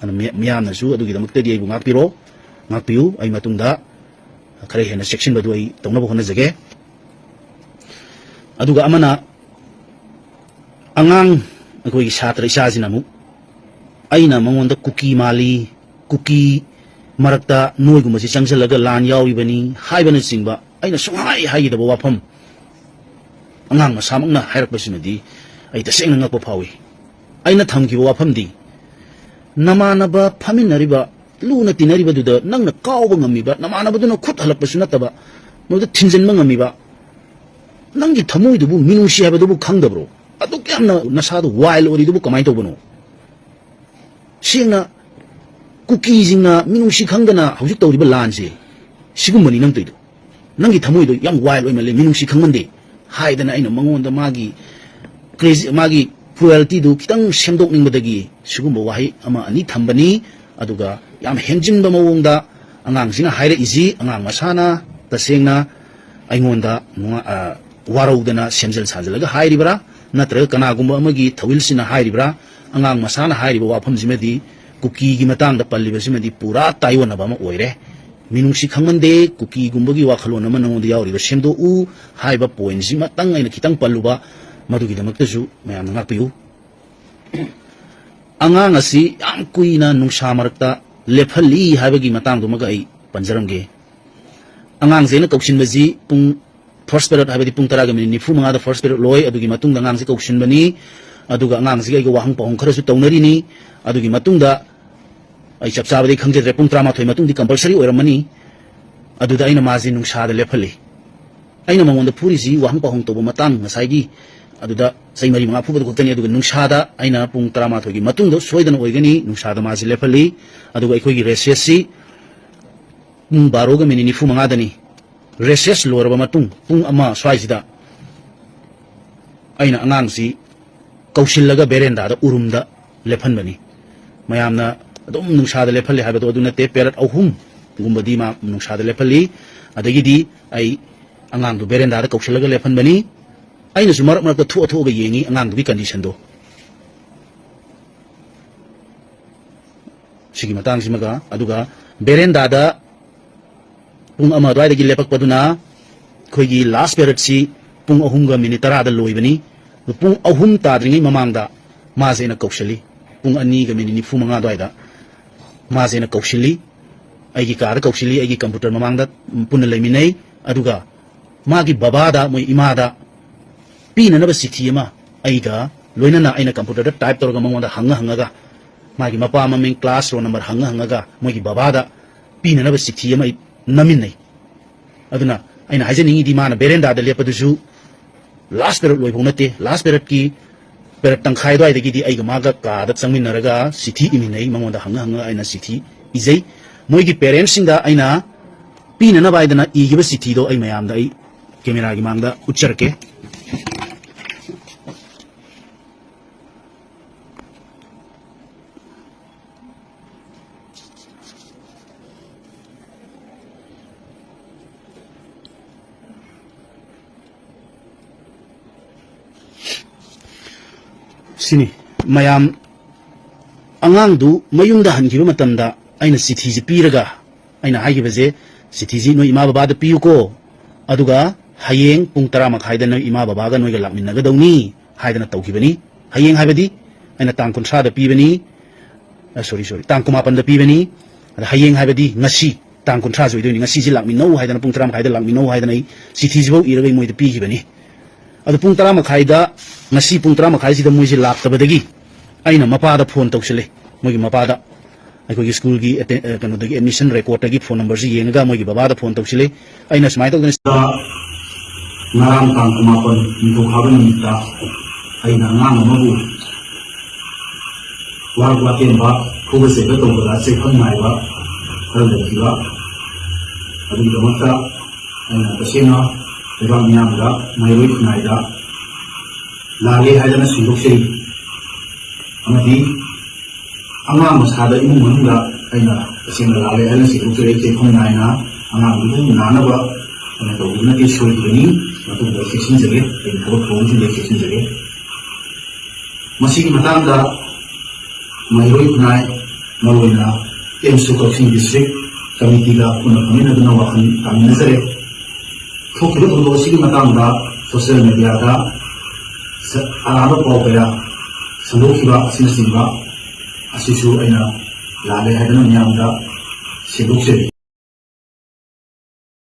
ꯑꯗꯨꯅ ꯃꯤ-, ꯃꯤꯌꯥꯝꯅꯁꯨ ꯑꯗꯨꯒꯤꯗꯃꯛꯇꯗꯤ ꯑꯩꯕꯨ ꯉꯥꯛꯄꯤꯔꯣ, ꯉꯥꯛꯄꯤꯌꯨ꯫ ꯑꯩ ꯃꯇꯨꯡꯗ ꯈꯔ ꯍꯦꯟꯅ ꯆꯦꯛꯁꯤꯟꯕꯗꯨ ꯑꯩ ꯇꯧꯅꯕ ꯍꯣꯠꯅꯖꯒꯦ꯫ ꯑꯗꯨꯒ ꯑꯃꯅ, ꯑꯉꯥꯡ ꯑꯩꯈꯣꯏꯒꯤ ꯁꯥꯇ꯭ꯔ ꯏꯆꯥꯁꯤꯅ ꯑꯃꯨꯛ ꯑꯩꯅ ꯃꯉꯣꯟꯗ ꯀꯨꯀꯤ ꯃꯥꯜꯂꯤ, ꯀꯨꯀꯤ ꯃꯔꯛꯇ ꯅꯣꯏꯒꯨꯝꯕꯁꯤ ꯆꯪꯁꯤꯜꯂꯒ ꯂꯥꯟ ꯌꯥꯎꯔꯤꯕꯅꯤ ꯍꯥꯏꯕꯅꯆꯤꯡꯕ ꯑꯩꯅ ꯁꯨꯡꯍꯥꯏ ꯍꯥꯏꯈꯤꯗꯕ ꯋꯥꯐꯝ ꯑꯉꯥꯡ ꯃꯁꯥꯃꯛꯅ ꯍꯥꯏꯔꯛꯄꯁꯤꯃꯗꯤ ꯑꯩ ꯇꯁꯦꯡꯅ ꯉꯛꯄ ꯐꯥꯎꯏ꯫ ꯑꯩꯅ ꯊꯝꯈꯤꯕ ꯋꯥꯐꯝꯗꯤ, ꯅꯃꯥꯟꯅꯕ ꯐꯝꯃꯤꯟꯅꯔꯤꯕ, ꯂꯨꯅ ꯇꯤꯟꯅꯔꯤꯕꯗꯨꯗ ꯅꯪꯅ ꯀꯥꯎꯕ ꯉꯝꯃꯤꯕ, ꯅꯃꯥꯟꯅꯕꯗꯨꯅ ꯈꯨꯠ ꯍꯜꯂꯛꯄꯁꯨ ꯅꯠꯇꯕ, ꯃꯗꯨꯗ ꯊꯤꯟꯖꯤꯟꯕ ꯉꯝꯃꯤꯕ, ꯅꯪꯒꯤ ꯊꯃꯣꯏꯗꯨꯕꯨ ꯃꯤꯅꯨꯡꯁꯤ ꯍꯥꯏꯕꯗꯨꯕꯨ ꯈꯪꯗꯕ꯭ꯔꯣ? ꯑꯗꯨꯛ ꯌꯥꯝꯅ ꯅꯁꯥꯗꯣ ꯋꯥꯏꯜ ꯑꯣꯏꯔꯤꯗꯨꯕꯨ ꯀꯃꯥꯏꯅ ꯇꯧꯕꯅꯣ? ꯁꯦꯡꯅ, ꯀꯨꯀꯤꯁꯤꯡꯅ ꯃꯤꯅꯨꯡꯁꯤ ꯈꯪꯗꯅ ꯍꯧꯖꯤꯛ ꯇꯧꯔꯤꯕ ꯂꯥꯟꯁꯦ ꯁꯤꯒꯨꯝꯕꯅꯤ ꯅꯪ ꯇꯧꯔꯤꯗꯣ꯫ ꯅꯪꯒꯤ ꯊꯃꯣꯏꯗꯣ ꯌꯥꯝ ꯋꯥꯏꯜ ꯑꯣꯏꯃꯜꯂꯦ, ꯃꯤꯅꯨꯡꯁꯤ ꯈꯪꯃꯟꯗꯦ ꯍꯥꯏꯗꯅ ꯑꯩꯅ ꯃꯉꯣꯟꯗ ꯃꯥꯒꯤ crazy, ꯃꯥꯒꯤ crueltyꯗꯨ ꯈꯤꯇꯪ ꯁꯦꯝꯗꯣꯛꯅꯤꯡꯕꯗꯒꯤ ꯁꯤꯒꯨꯝꯕ ꯋꯥꯍꯩ ꯑꯃ ꯑꯅꯤ ꯊꯝꯕꯅꯤ꯫ ꯑꯗꯨꯒ ꯌꯥꯝ ꯍꯦꯟꯖꯤꯟꯕ ꯃꯑꯣꯡꯗ ꯑꯉꯥꯡꯁꯤꯅ ꯍꯥꯏꯔꯛꯏꯁꯤ, ꯑꯉꯥꯡ ꯃꯁꯥꯅ ꯇꯁꯦꯡꯅ ꯑꯩꯉꯣꯟꯗ ꯅꯨꯡꯉꯥ-, ꯑ, ꯋꯥꯔꯧꯗꯅ ꯁꯦꯝꯖꯤꯜ ꯁꯥꯖꯤꯜꯂꯒ ꯍꯥꯏꯔꯤꯕ꯭ꯔꯥ, ꯅꯠꯇ꯭ꯔꯒ ꯀꯅꯥꯒꯨꯝꯕ ꯑꯃꯒꯤ ꯊꯧꯋꯤꯜꯁꯤꯅ ꯍꯥꯏꯔꯤꯕ꯭ꯔꯥ? ꯑꯉꯥꯡ ꯃꯁꯥꯅ ꯍꯥꯏꯔꯤꯕ ꯋꯥꯐꯝꯁꯤꯃꯗꯤ ꯀꯨꯀꯤꯒꯤ ꯃꯇꯥꯡꯗ ꯄꯜꯂꯤꯕꯁꯤꯃꯗꯤ ꯄꯨꯔꯥ ꯇꯥꯏꯑꯣꯟꯅꯕ ꯑꯃ ꯑꯣꯏꯔꯦ꯫ ꯃꯤꯅꯨꯡꯁꯤ ꯈꯪꯃꯟꯗꯦ, ꯀꯨꯀꯤꯒꯨꯝꯕꯒꯤ ꯋꯥꯈꯜꯂꯣꯟ ꯑꯃ ꯅꯉꯣꯟꯗ ꯌꯥꯎꯔꯤꯕ ꯁꯦꯝꯗꯣꯛꯎ ꯍꯥꯏꯕ pointꯁꯤꯃꯇꯪ ꯑꯩꯅ ꯈꯤꯇꯪ ꯄꯜꯂꯨꯕ, ꯃꯗꯨꯒꯤꯗꯃꯛꯇꯁꯨ ꯃꯌꯥꯝꯅ ꯉꯥꯛꯄꯤꯌꯨ꯫ ꯑꯉꯥꯡ ꯑꯁꯤ ꯌꯥꯝ ꯀꯨꯏꯅ ꯅꯨꯡꯁꯥ ꯃꯔꯛꯇ ꯂꯦꯞꯍꯜꯂꯤ ꯍꯥꯏꯕꯒꯤ ꯃꯇꯥꯡꯗꯨꯃꯒ ꯑꯩ ꯄꯟꯖꯔꯝꯒꯦ꯫ ꯑꯉꯥꯡꯁꯦ ꯑꯩꯅ ꯀꯧꯁꯤꯟꯕꯁꯤ ꯄꯨꯡ first period, ꯍꯥꯏꯕꯗꯤ ꯄꯨꯡ ꯇꯔꯥꯒ ꯃꯤꯅꯤꯠ ꯅꯤꯐꯨ ꯃꯉꯥꯗ first period ꯂꯣꯏ꯫ ꯑꯗꯨꯒꯤ ꯃꯇꯨꯡꯗ ꯑꯉꯥꯡꯁꯦ ꯀꯧꯁꯤꯟꯕꯅꯤ꯫ ꯑꯗꯨꯒ ꯑꯉꯥꯡꯁꯤꯒ ꯑꯩꯒ ꯋꯥꯍꯪ ꯄꯥꯎꯍꯪ ꯈꯔꯁꯨ ꯇꯧꯅꯔꯤꯅꯤ꯫ ꯑꯗꯨꯒꯤ ꯃꯇꯨꯡꯗ, ꯑꯩ ꯆꯞ ꯆꯥꯕꯗꯤ ꯈꯪꯖꯗ꯭ꯔꯦ, ꯄꯨꯡ ꯇꯔꯥꯃꯥꯊꯣꯏ ꯃꯇꯨꯡꯗꯤ compulsory ꯑꯣꯏꯔꯝꯃꯅꯤ꯫ ꯑꯗꯨꯗ ꯑꯩꯅ ꯃꯥꯁꯦ ꯅꯨꯡꯁꯥꯗ ꯂꯦꯞꯍꯜꯂꯤ꯫ ꯑꯩꯅ ꯃꯉꯣꯟꯗ ꯐꯨꯔꯤꯁꯤ ꯋꯥꯍꯪ ꯄꯥꯎꯍꯪ ꯇꯧꯕ ꯃꯇꯥꯡ ꯉꯁꯥꯏꯒꯤ ꯑꯗꯨꯗ ꯆꯍꯤ ꯃꯔꯤ ꯃꯉꯥ ꯐꯨꯕꯗꯨ ꯈꯛꯇꯅꯤ꯫ ꯑꯗꯨꯒ ꯅꯨꯡꯁꯥꯗ ꯑꯩꯅ ꯄꯨꯡ ꯇꯔꯥꯃꯥꯊꯣꯏꯒꯤ ꯃꯇꯨꯡꯗ ꯁꯣꯏꯗꯅ ꯑꯣꯏꯒꯅꯤ, ꯅꯨꯡꯁꯥꯗ ꯃꯥꯁꯤ ꯂꯦꯞꯍꯜꯂꯤ꯫ ꯑꯗꯨꯒ ꯑꯩꯈꯣꯏꯒꯤ ꯔꯦꯁꯦꯁꯁꯤ ꯄꯨꯡ ꯕꯥꯔꯣꯒ ꯃꯤꯅꯤꯠ ꯅꯤꯐꯨ ꯃꯉꯥꯗꯅꯤ꯫ ꯔꯦꯁꯦꯁ ꯂꯣꯏꯔꯕ ꯃꯇꯨꯡ ꯄꯨꯡ ꯑꯃ ꯁ꯭ꯋꯥꯏꯁꯤꯗ ꯑꯩꯅ ꯑꯉꯥꯡꯁꯤ ꯀꯧꯁꯤꯜꯂꯒ ꯕꯦꯔꯦꯟꯗꯥꯗ ꯎꯔꯨꯝꯗ ꯂꯦꯞꯍꯟꯕꯅꯤ꯫ ꯃꯌꯥꯝꯅ ꯑꯗꯨꯝ ꯅꯨꯡꯁꯥꯗ ꯂꯦꯞꯍꯜꯂꯦ ꯍꯥꯏꯕꯗꯣ ꯑꯗꯨ ꯅꯠꯇꯦ, ꯄꯦꯔꯠ ꯑꯍꯨꯝꯒꯨꯝꯕꯗꯤ ꯃꯥ ꯅꯨꯡꯁꯥꯗ ꯂꯦꯞꯍꯜꯂꯤ꯫ ꯑꯗꯒꯤꯗꯤ ꯑꯩ ꯑꯉꯥꯡꯗꯨ ꯕꯦꯔꯦꯟꯗꯥꯗ ꯀꯧꯁꯤꯜꯂꯒ ꯂꯦꯞꯍꯟꯕꯅꯤ꯫ ꯑꯩꯅꯁꯨ ꯃꯔꯛ ꯃꯔꯛꯇ ꯊꯣꯛꯑ ꯊꯣꯛꯑꯒ ꯌꯦꯡꯉꯤ ꯑꯉꯥꯡꯗꯨꯒꯤ ꯀꯟꯗꯤꯁꯟꯗꯣ꯫ ꯁꯤꯒꯤ ꯃꯇꯥꯡꯁꯤꯃꯒ, ꯑꯗꯨꯒ ꯕꯦꯔꯦꯟꯗꯥꯗ ꯄꯨꯡ ꯑꯃ ꯑꯗꯨꯋꯥꯏꯗꯒꯤ ꯂꯦꯞꯄꯛꯄꯗꯨꯅ ꯑꯩꯈꯣꯏꯒꯤ ꯂꯥꯁ ꯄꯦꯔꯠꯁꯤ ꯄꯨꯡ ꯑꯍꯨꯝꯒ ꯃꯤꯅꯤꯠ ꯇꯔꯥꯗ ꯂꯣꯏꯕꯅꯤ꯫ ꯑꯗꯨ ꯄꯨꯡ ꯑꯍꯨꯝ ꯇꯥꯗ꯭ꯔꯤꯉꯩ ꯃꯃꯥꯡꯗ ꯃꯥꯁꯦ ꯑꯩꯅ ꯀꯧꯁꯤꯜꯂꯤ꯫ ꯄꯨꯡ ꯑꯅꯤꯒ ꯃꯤꯅꯤꯠ ꯅꯤꯐꯨ ꯃꯉꯥ ꯑꯗꯨꯋꯥꯏꯗ ꯃꯥꯁꯦ ꯑꯩꯅ ꯀꯧꯁꯤꯜꯂꯤ꯫ ꯑꯩꯒꯤ ꯀꯥꯗ ꯀꯧꯁꯤꯜꯂꯤ, ꯑꯩꯒꯤ ꯀꯝꯄ꯭ꯌꯨꯇꯔ ꯃꯃꯥꯡꯗ ꯄꯨꯟꯅ ꯂꯩꯃꯤꯟꯅꯩ꯫ ꯑꯗꯨꯒ ꯃꯥꯒꯤ ꯕꯕꯥꯗ, ꯃꯣꯏ ꯏꯃꯥꯗ ꯄꯤꯅꯅꯕ ꯆꯤꯊꯤ ꯑꯃ ꯑꯩꯒ ꯂꯣꯏꯅꯅ ꯑꯩꯅ ꯀꯝꯄ꯭ꯌꯨꯇꯔꯗ ꯇꯥꯏꯞ ꯇꯧꯔꯒ ꯃꯉꯣꯟꯗ ꯍꯪꯉ ꯍꯪꯉꯒ, ꯃꯥꯒꯤ ꯃꯄꯥ ꯃꯃꯤꯡ, ꯀ꯭ꯂꯥꯁ, ꯔꯣꯜ ꯅꯝꯕꯔ ꯍꯪꯉ ꯍꯪꯉꯒ ꯃꯣꯏꯒꯤ ꯕꯕꯥꯗ ꯄꯤꯅꯅꯕ ꯆꯤꯊꯤ ꯑꯃ ꯑꯩ ꯅꯝꯃꯤꯟꯅꯩ꯫ ꯑꯗꯨꯅ ꯑꯩꯅ ꯍꯥꯏꯖꯅꯤꯡꯉꯤꯗꯤ, ꯃꯥꯅ ꯕꯦꯔꯦꯟꯗꯥꯗ ꯂꯦꯞꯄꯗꯨꯁꯨ ꯂꯥꯁ ꯄꯦꯔꯠ ꯂꯣꯏꯐꯧ ꯅꯠꯇꯦ, ꯂꯥꯁ ꯄꯦꯔꯠꯀꯤ ꯄꯦꯔꯠ ꯇꯪꯈꯥꯏ ꯑꯗꯨꯋꯥꯏꯗꯒꯤꯗꯤ ꯑꯩꯒ ꯃꯥꯒ ꯀꯥꯗ ꯆꯪꯃꯤꯟꯅꯔꯒ ꯆꯤꯊꯤ ꯏꯃꯤꯟꯅꯩ, ꯃꯉꯣꯟꯗ ꯍꯪꯉ ꯍꯪꯉ ꯑꯩꯅ ꯆꯤꯊꯤ ꯏꯖꯩ꯫ ꯃꯣꯏꯒꯤ ꯄꯦꯔꯦꯟꯁꯁꯤꯡꯗ ꯑꯩꯅ ꯄꯤꯅꯅꯕ ꯍꯥꯏꯗꯅ ꯏꯈꯤꯕ ꯆꯤꯊꯤꯗꯣ ꯑꯩ ꯃꯌꯥꯝꯗ ꯑꯩ ꯀꯦꯃꯦꯔꯥꯒꯤ ꯃꯥꯡꯗ ꯎꯠꯆꯔꯛꯀꯦ꯫ ꯁꯤꯅꯤ ꯃꯌꯥꯝ, ꯑꯉꯥꯡꯗꯨ ꯃꯌꯨꯝꯗ ꯍꯟꯈꯤꯕ ꯃꯇꯝꯗ ꯑꯩꯅ ꯆꯤꯊꯤꯁꯤ ꯄꯤꯔꯒ ꯑꯩꯅ ꯍꯥꯏꯈꯤꯕꯁꯦ, "ꯆꯤꯊꯤꯁꯤ ꯅꯣꯏ ꯏꯃꯥ ꯕꯕꯥꯗ ꯄꯤꯌꯨꯀꯣ, ꯑꯗꯨꯒ ꯍꯌꯦꯡ ꯄꯨꯡ ꯇꯔꯥ ꯃꯈꯥꯏꯗ ꯅꯣꯏ ꯏꯃꯥ ꯕꯕꯥꯒ ꯅꯣꯏꯒ ꯂꯥꯛꯃꯤꯟꯅꯒꯗꯧꯅꯤ" ꯍꯥꯏꯗꯅ ꯇꯧꯈꯤꯕꯅꯤ꯫ ꯍꯌꯦꯡ ꯍꯥꯏꯕꯗꯤ ꯑꯩꯅ ꯇꯥꯡ ꯀꯨꯟꯊ꯭ꯔꯥꯗ ꯄꯤꯕꯅꯤ, ꯑ, ꯁꯣꯔꯤ, ꯁꯣꯔꯤ, ꯇꯥꯡ ꯀꯨꯟꯃꯥꯄꯟꯗ ꯄꯤꯕꯅꯤ꯫ ꯑꯗ ꯍꯌꯦꯡ ꯍꯥꯏꯕꯗꯤ ꯉꯁꯤ ꯇꯥꯡ ꯀꯨꯟꯊ꯭ꯔꯥꯁꯤ ꯑꯣꯏꯗꯣꯏꯅꯤ꯫ ꯉꯁꯤꯁꯤ ꯂꯥꯛꯃꯤꯟꯅꯧ ꯍꯥꯏꯗꯅ, ꯄꯨꯡ ꯇꯔꯥ ꯃꯈꯥꯏꯗ ꯂꯥꯛꯃꯤꯟꯅꯧ ꯍꯥꯏꯗꯅ ꯑꯩ ꯆꯤꯊꯤꯁꯤꯐꯥꯎ ꯏꯔꯒ ꯑꯩ ꯃꯣꯏꯗ ꯄꯤꯈꯤꯕꯅꯤ꯫ ꯑꯗꯨ ꯄꯨꯡ ꯇꯔꯥ ꯃꯈꯥꯏꯗ, ꯉꯁꯤ ꯄꯨꯡ ꯇꯔꯥ ꯃꯈꯥꯏꯁꯤꯗ ꯃꯣꯏꯁꯤ ꯂꯥꯛꯇꯕꯗꯒꯤ ꯑꯩꯅ ꯃꯄꯥꯗ ꯐꯣꯟ ꯇꯧꯁꯤꯜꯂꯦ꯫ ꯃꯣꯏꯒꯤ ꯃꯄꯥꯗ ꯑꯩꯈꯣꯏꯒꯤ ꯁ꯭ꯀꯨꯜꯒꯤ ꯑꯦꯇꯦ-, ꯑ, ꯀꯩꯅꯣꯗꯒꯤ, ꯑꯦꯗꯃꯤꯁꯟ ꯔꯦꯀꯣꯔꯗꯇꯒꯤ ꯐꯣꯟ ꯅꯝꯕꯔꯁꯤ ꯌꯦꯡꯉꯒ ꯃꯣꯏꯒꯤ ꯕꯕꯥꯗ ꯐꯣꯟ ꯇꯧꯁꯤꯜꯂꯦ꯫ ꯑꯩꯅ ꯁꯨꯃꯥꯏꯅ ꯇꯧꯗꯅ ꯉꯔꯥꯡ ꯇꯥꯡ ꯀꯨꯟꯃꯥꯄꯟ ꯅꯤꯡꯊꯧꯀꯥꯕ ꯅꯨꯃꯤꯠꯇ ꯑꯩꯅ ꯑꯉꯥꯡ ꯑꯃꯕꯨ ꯋꯥꯔꯛ ꯋꯥꯇꯦꯝꯕ ꯐꯨꯕ ꯆꯩꯕ ꯇꯧꯕꯗ ꯆꯩꯐꯝ ꯅꯥꯏꯕ ꯈꯔ ꯂꯩꯈꯤꯕ ꯑꯗꯨꯒꯤꯗꯃꯛꯇ ꯑꯩꯅ ꯇꯁꯦꯡꯅ ꯂꯩꯕꯥꯛ ꯃꯤꯌꯥꯝꯗ, ꯃꯍꯩꯔꯣꯏ ꯈꯨꯟꯅꯥꯏꯗ ꯂꯥꯜꯂꯦ ꯍꯥꯏꯗꯅ ꯁꯦꯡꯗꯣꯛꯆꯔꯤ꯫ ꯑꯃꯗꯤ ꯑꯉꯥꯡ ꯃꯁꯥꯗ ꯏꯃꯨꯡ ꯃꯅꯨꯡꯗ ꯑꯩꯅ ꯇꯁꯦꯡꯅ ꯂꯥꯜꯂꯦ ꯍꯥꯏꯅ ꯁꯦꯡꯗꯣꯛꯆꯔꯤ꯫ ꯆꯦꯛꯐꯝ ꯅꯥꯏꯅ ꯑꯉꯥꯡꯗꯨꯕꯨ ꯅꯥꯅꯕ ꯑꯩꯅ ꯇꯧꯕꯗꯨꯅꯗꯤ ꯁꯣꯏꯈꯤꯕꯅꯤ꯫ ꯃꯇꯨꯡꯗ ꯆꯦꯛꯁꯤꯟꯖꯒꯦ, ꯑꯩꯒꯤ ꯊꯕꯛ ꯊꯧꯔꯝꯁꯤꯡꯗ ꯆꯦꯛꯁꯤꯟꯖꯒꯦ꯫ ꯃꯁꯤꯒꯤ ꯃꯇꯥꯡꯗ ꯃꯍꯩꯔꯣꯏ ꯈꯨꯟꯅꯥꯏ, ꯃꯔꯨꯑꯣꯏꯅ ꯑꯦꯝꯁꯨ ꯀꯛꯆꯤꯡ ꯗꯤꯁꯇ꯭ꯔꯤꯛ ꯀꯃꯤꯇꯤꯒ ꯄꯨꯟꯅ ꯐꯝꯃꯤꯟꯅꯗꯨꯅ ꯋꯥꯈꯜ ꯇꯥꯃꯤꯟꯅꯖꯔꯦ꯫ ꯊꯣꯛꯈꯤꯕ ꯊꯧꯗꯣꯛ ꯑꯁꯤꯒꯤ ꯃꯇꯥꯡꯗ ꯁꯣꯁꯤꯌꯦꯜ ꯃꯦꯗꯤꯌꯥꯗ ꯁ-, ꯑꯔꯥꯟꯕ ꯄꯥꯎ ꯀꯌꯥ ꯁꯟꯗꯣꯛꯈꯤꯕ ꯑꯁꯤꯅꯆꯤꯡꯕ ꯑꯁꯤꯁꯨ ꯑꯩꯅ ꯂꯥꯜꯂꯦ ꯍꯥꯏꯗꯅ ꯃꯤꯌꯥꯝꯗ ꯁꯦꯡꯗꯣꯛꯆꯔꯤ꯫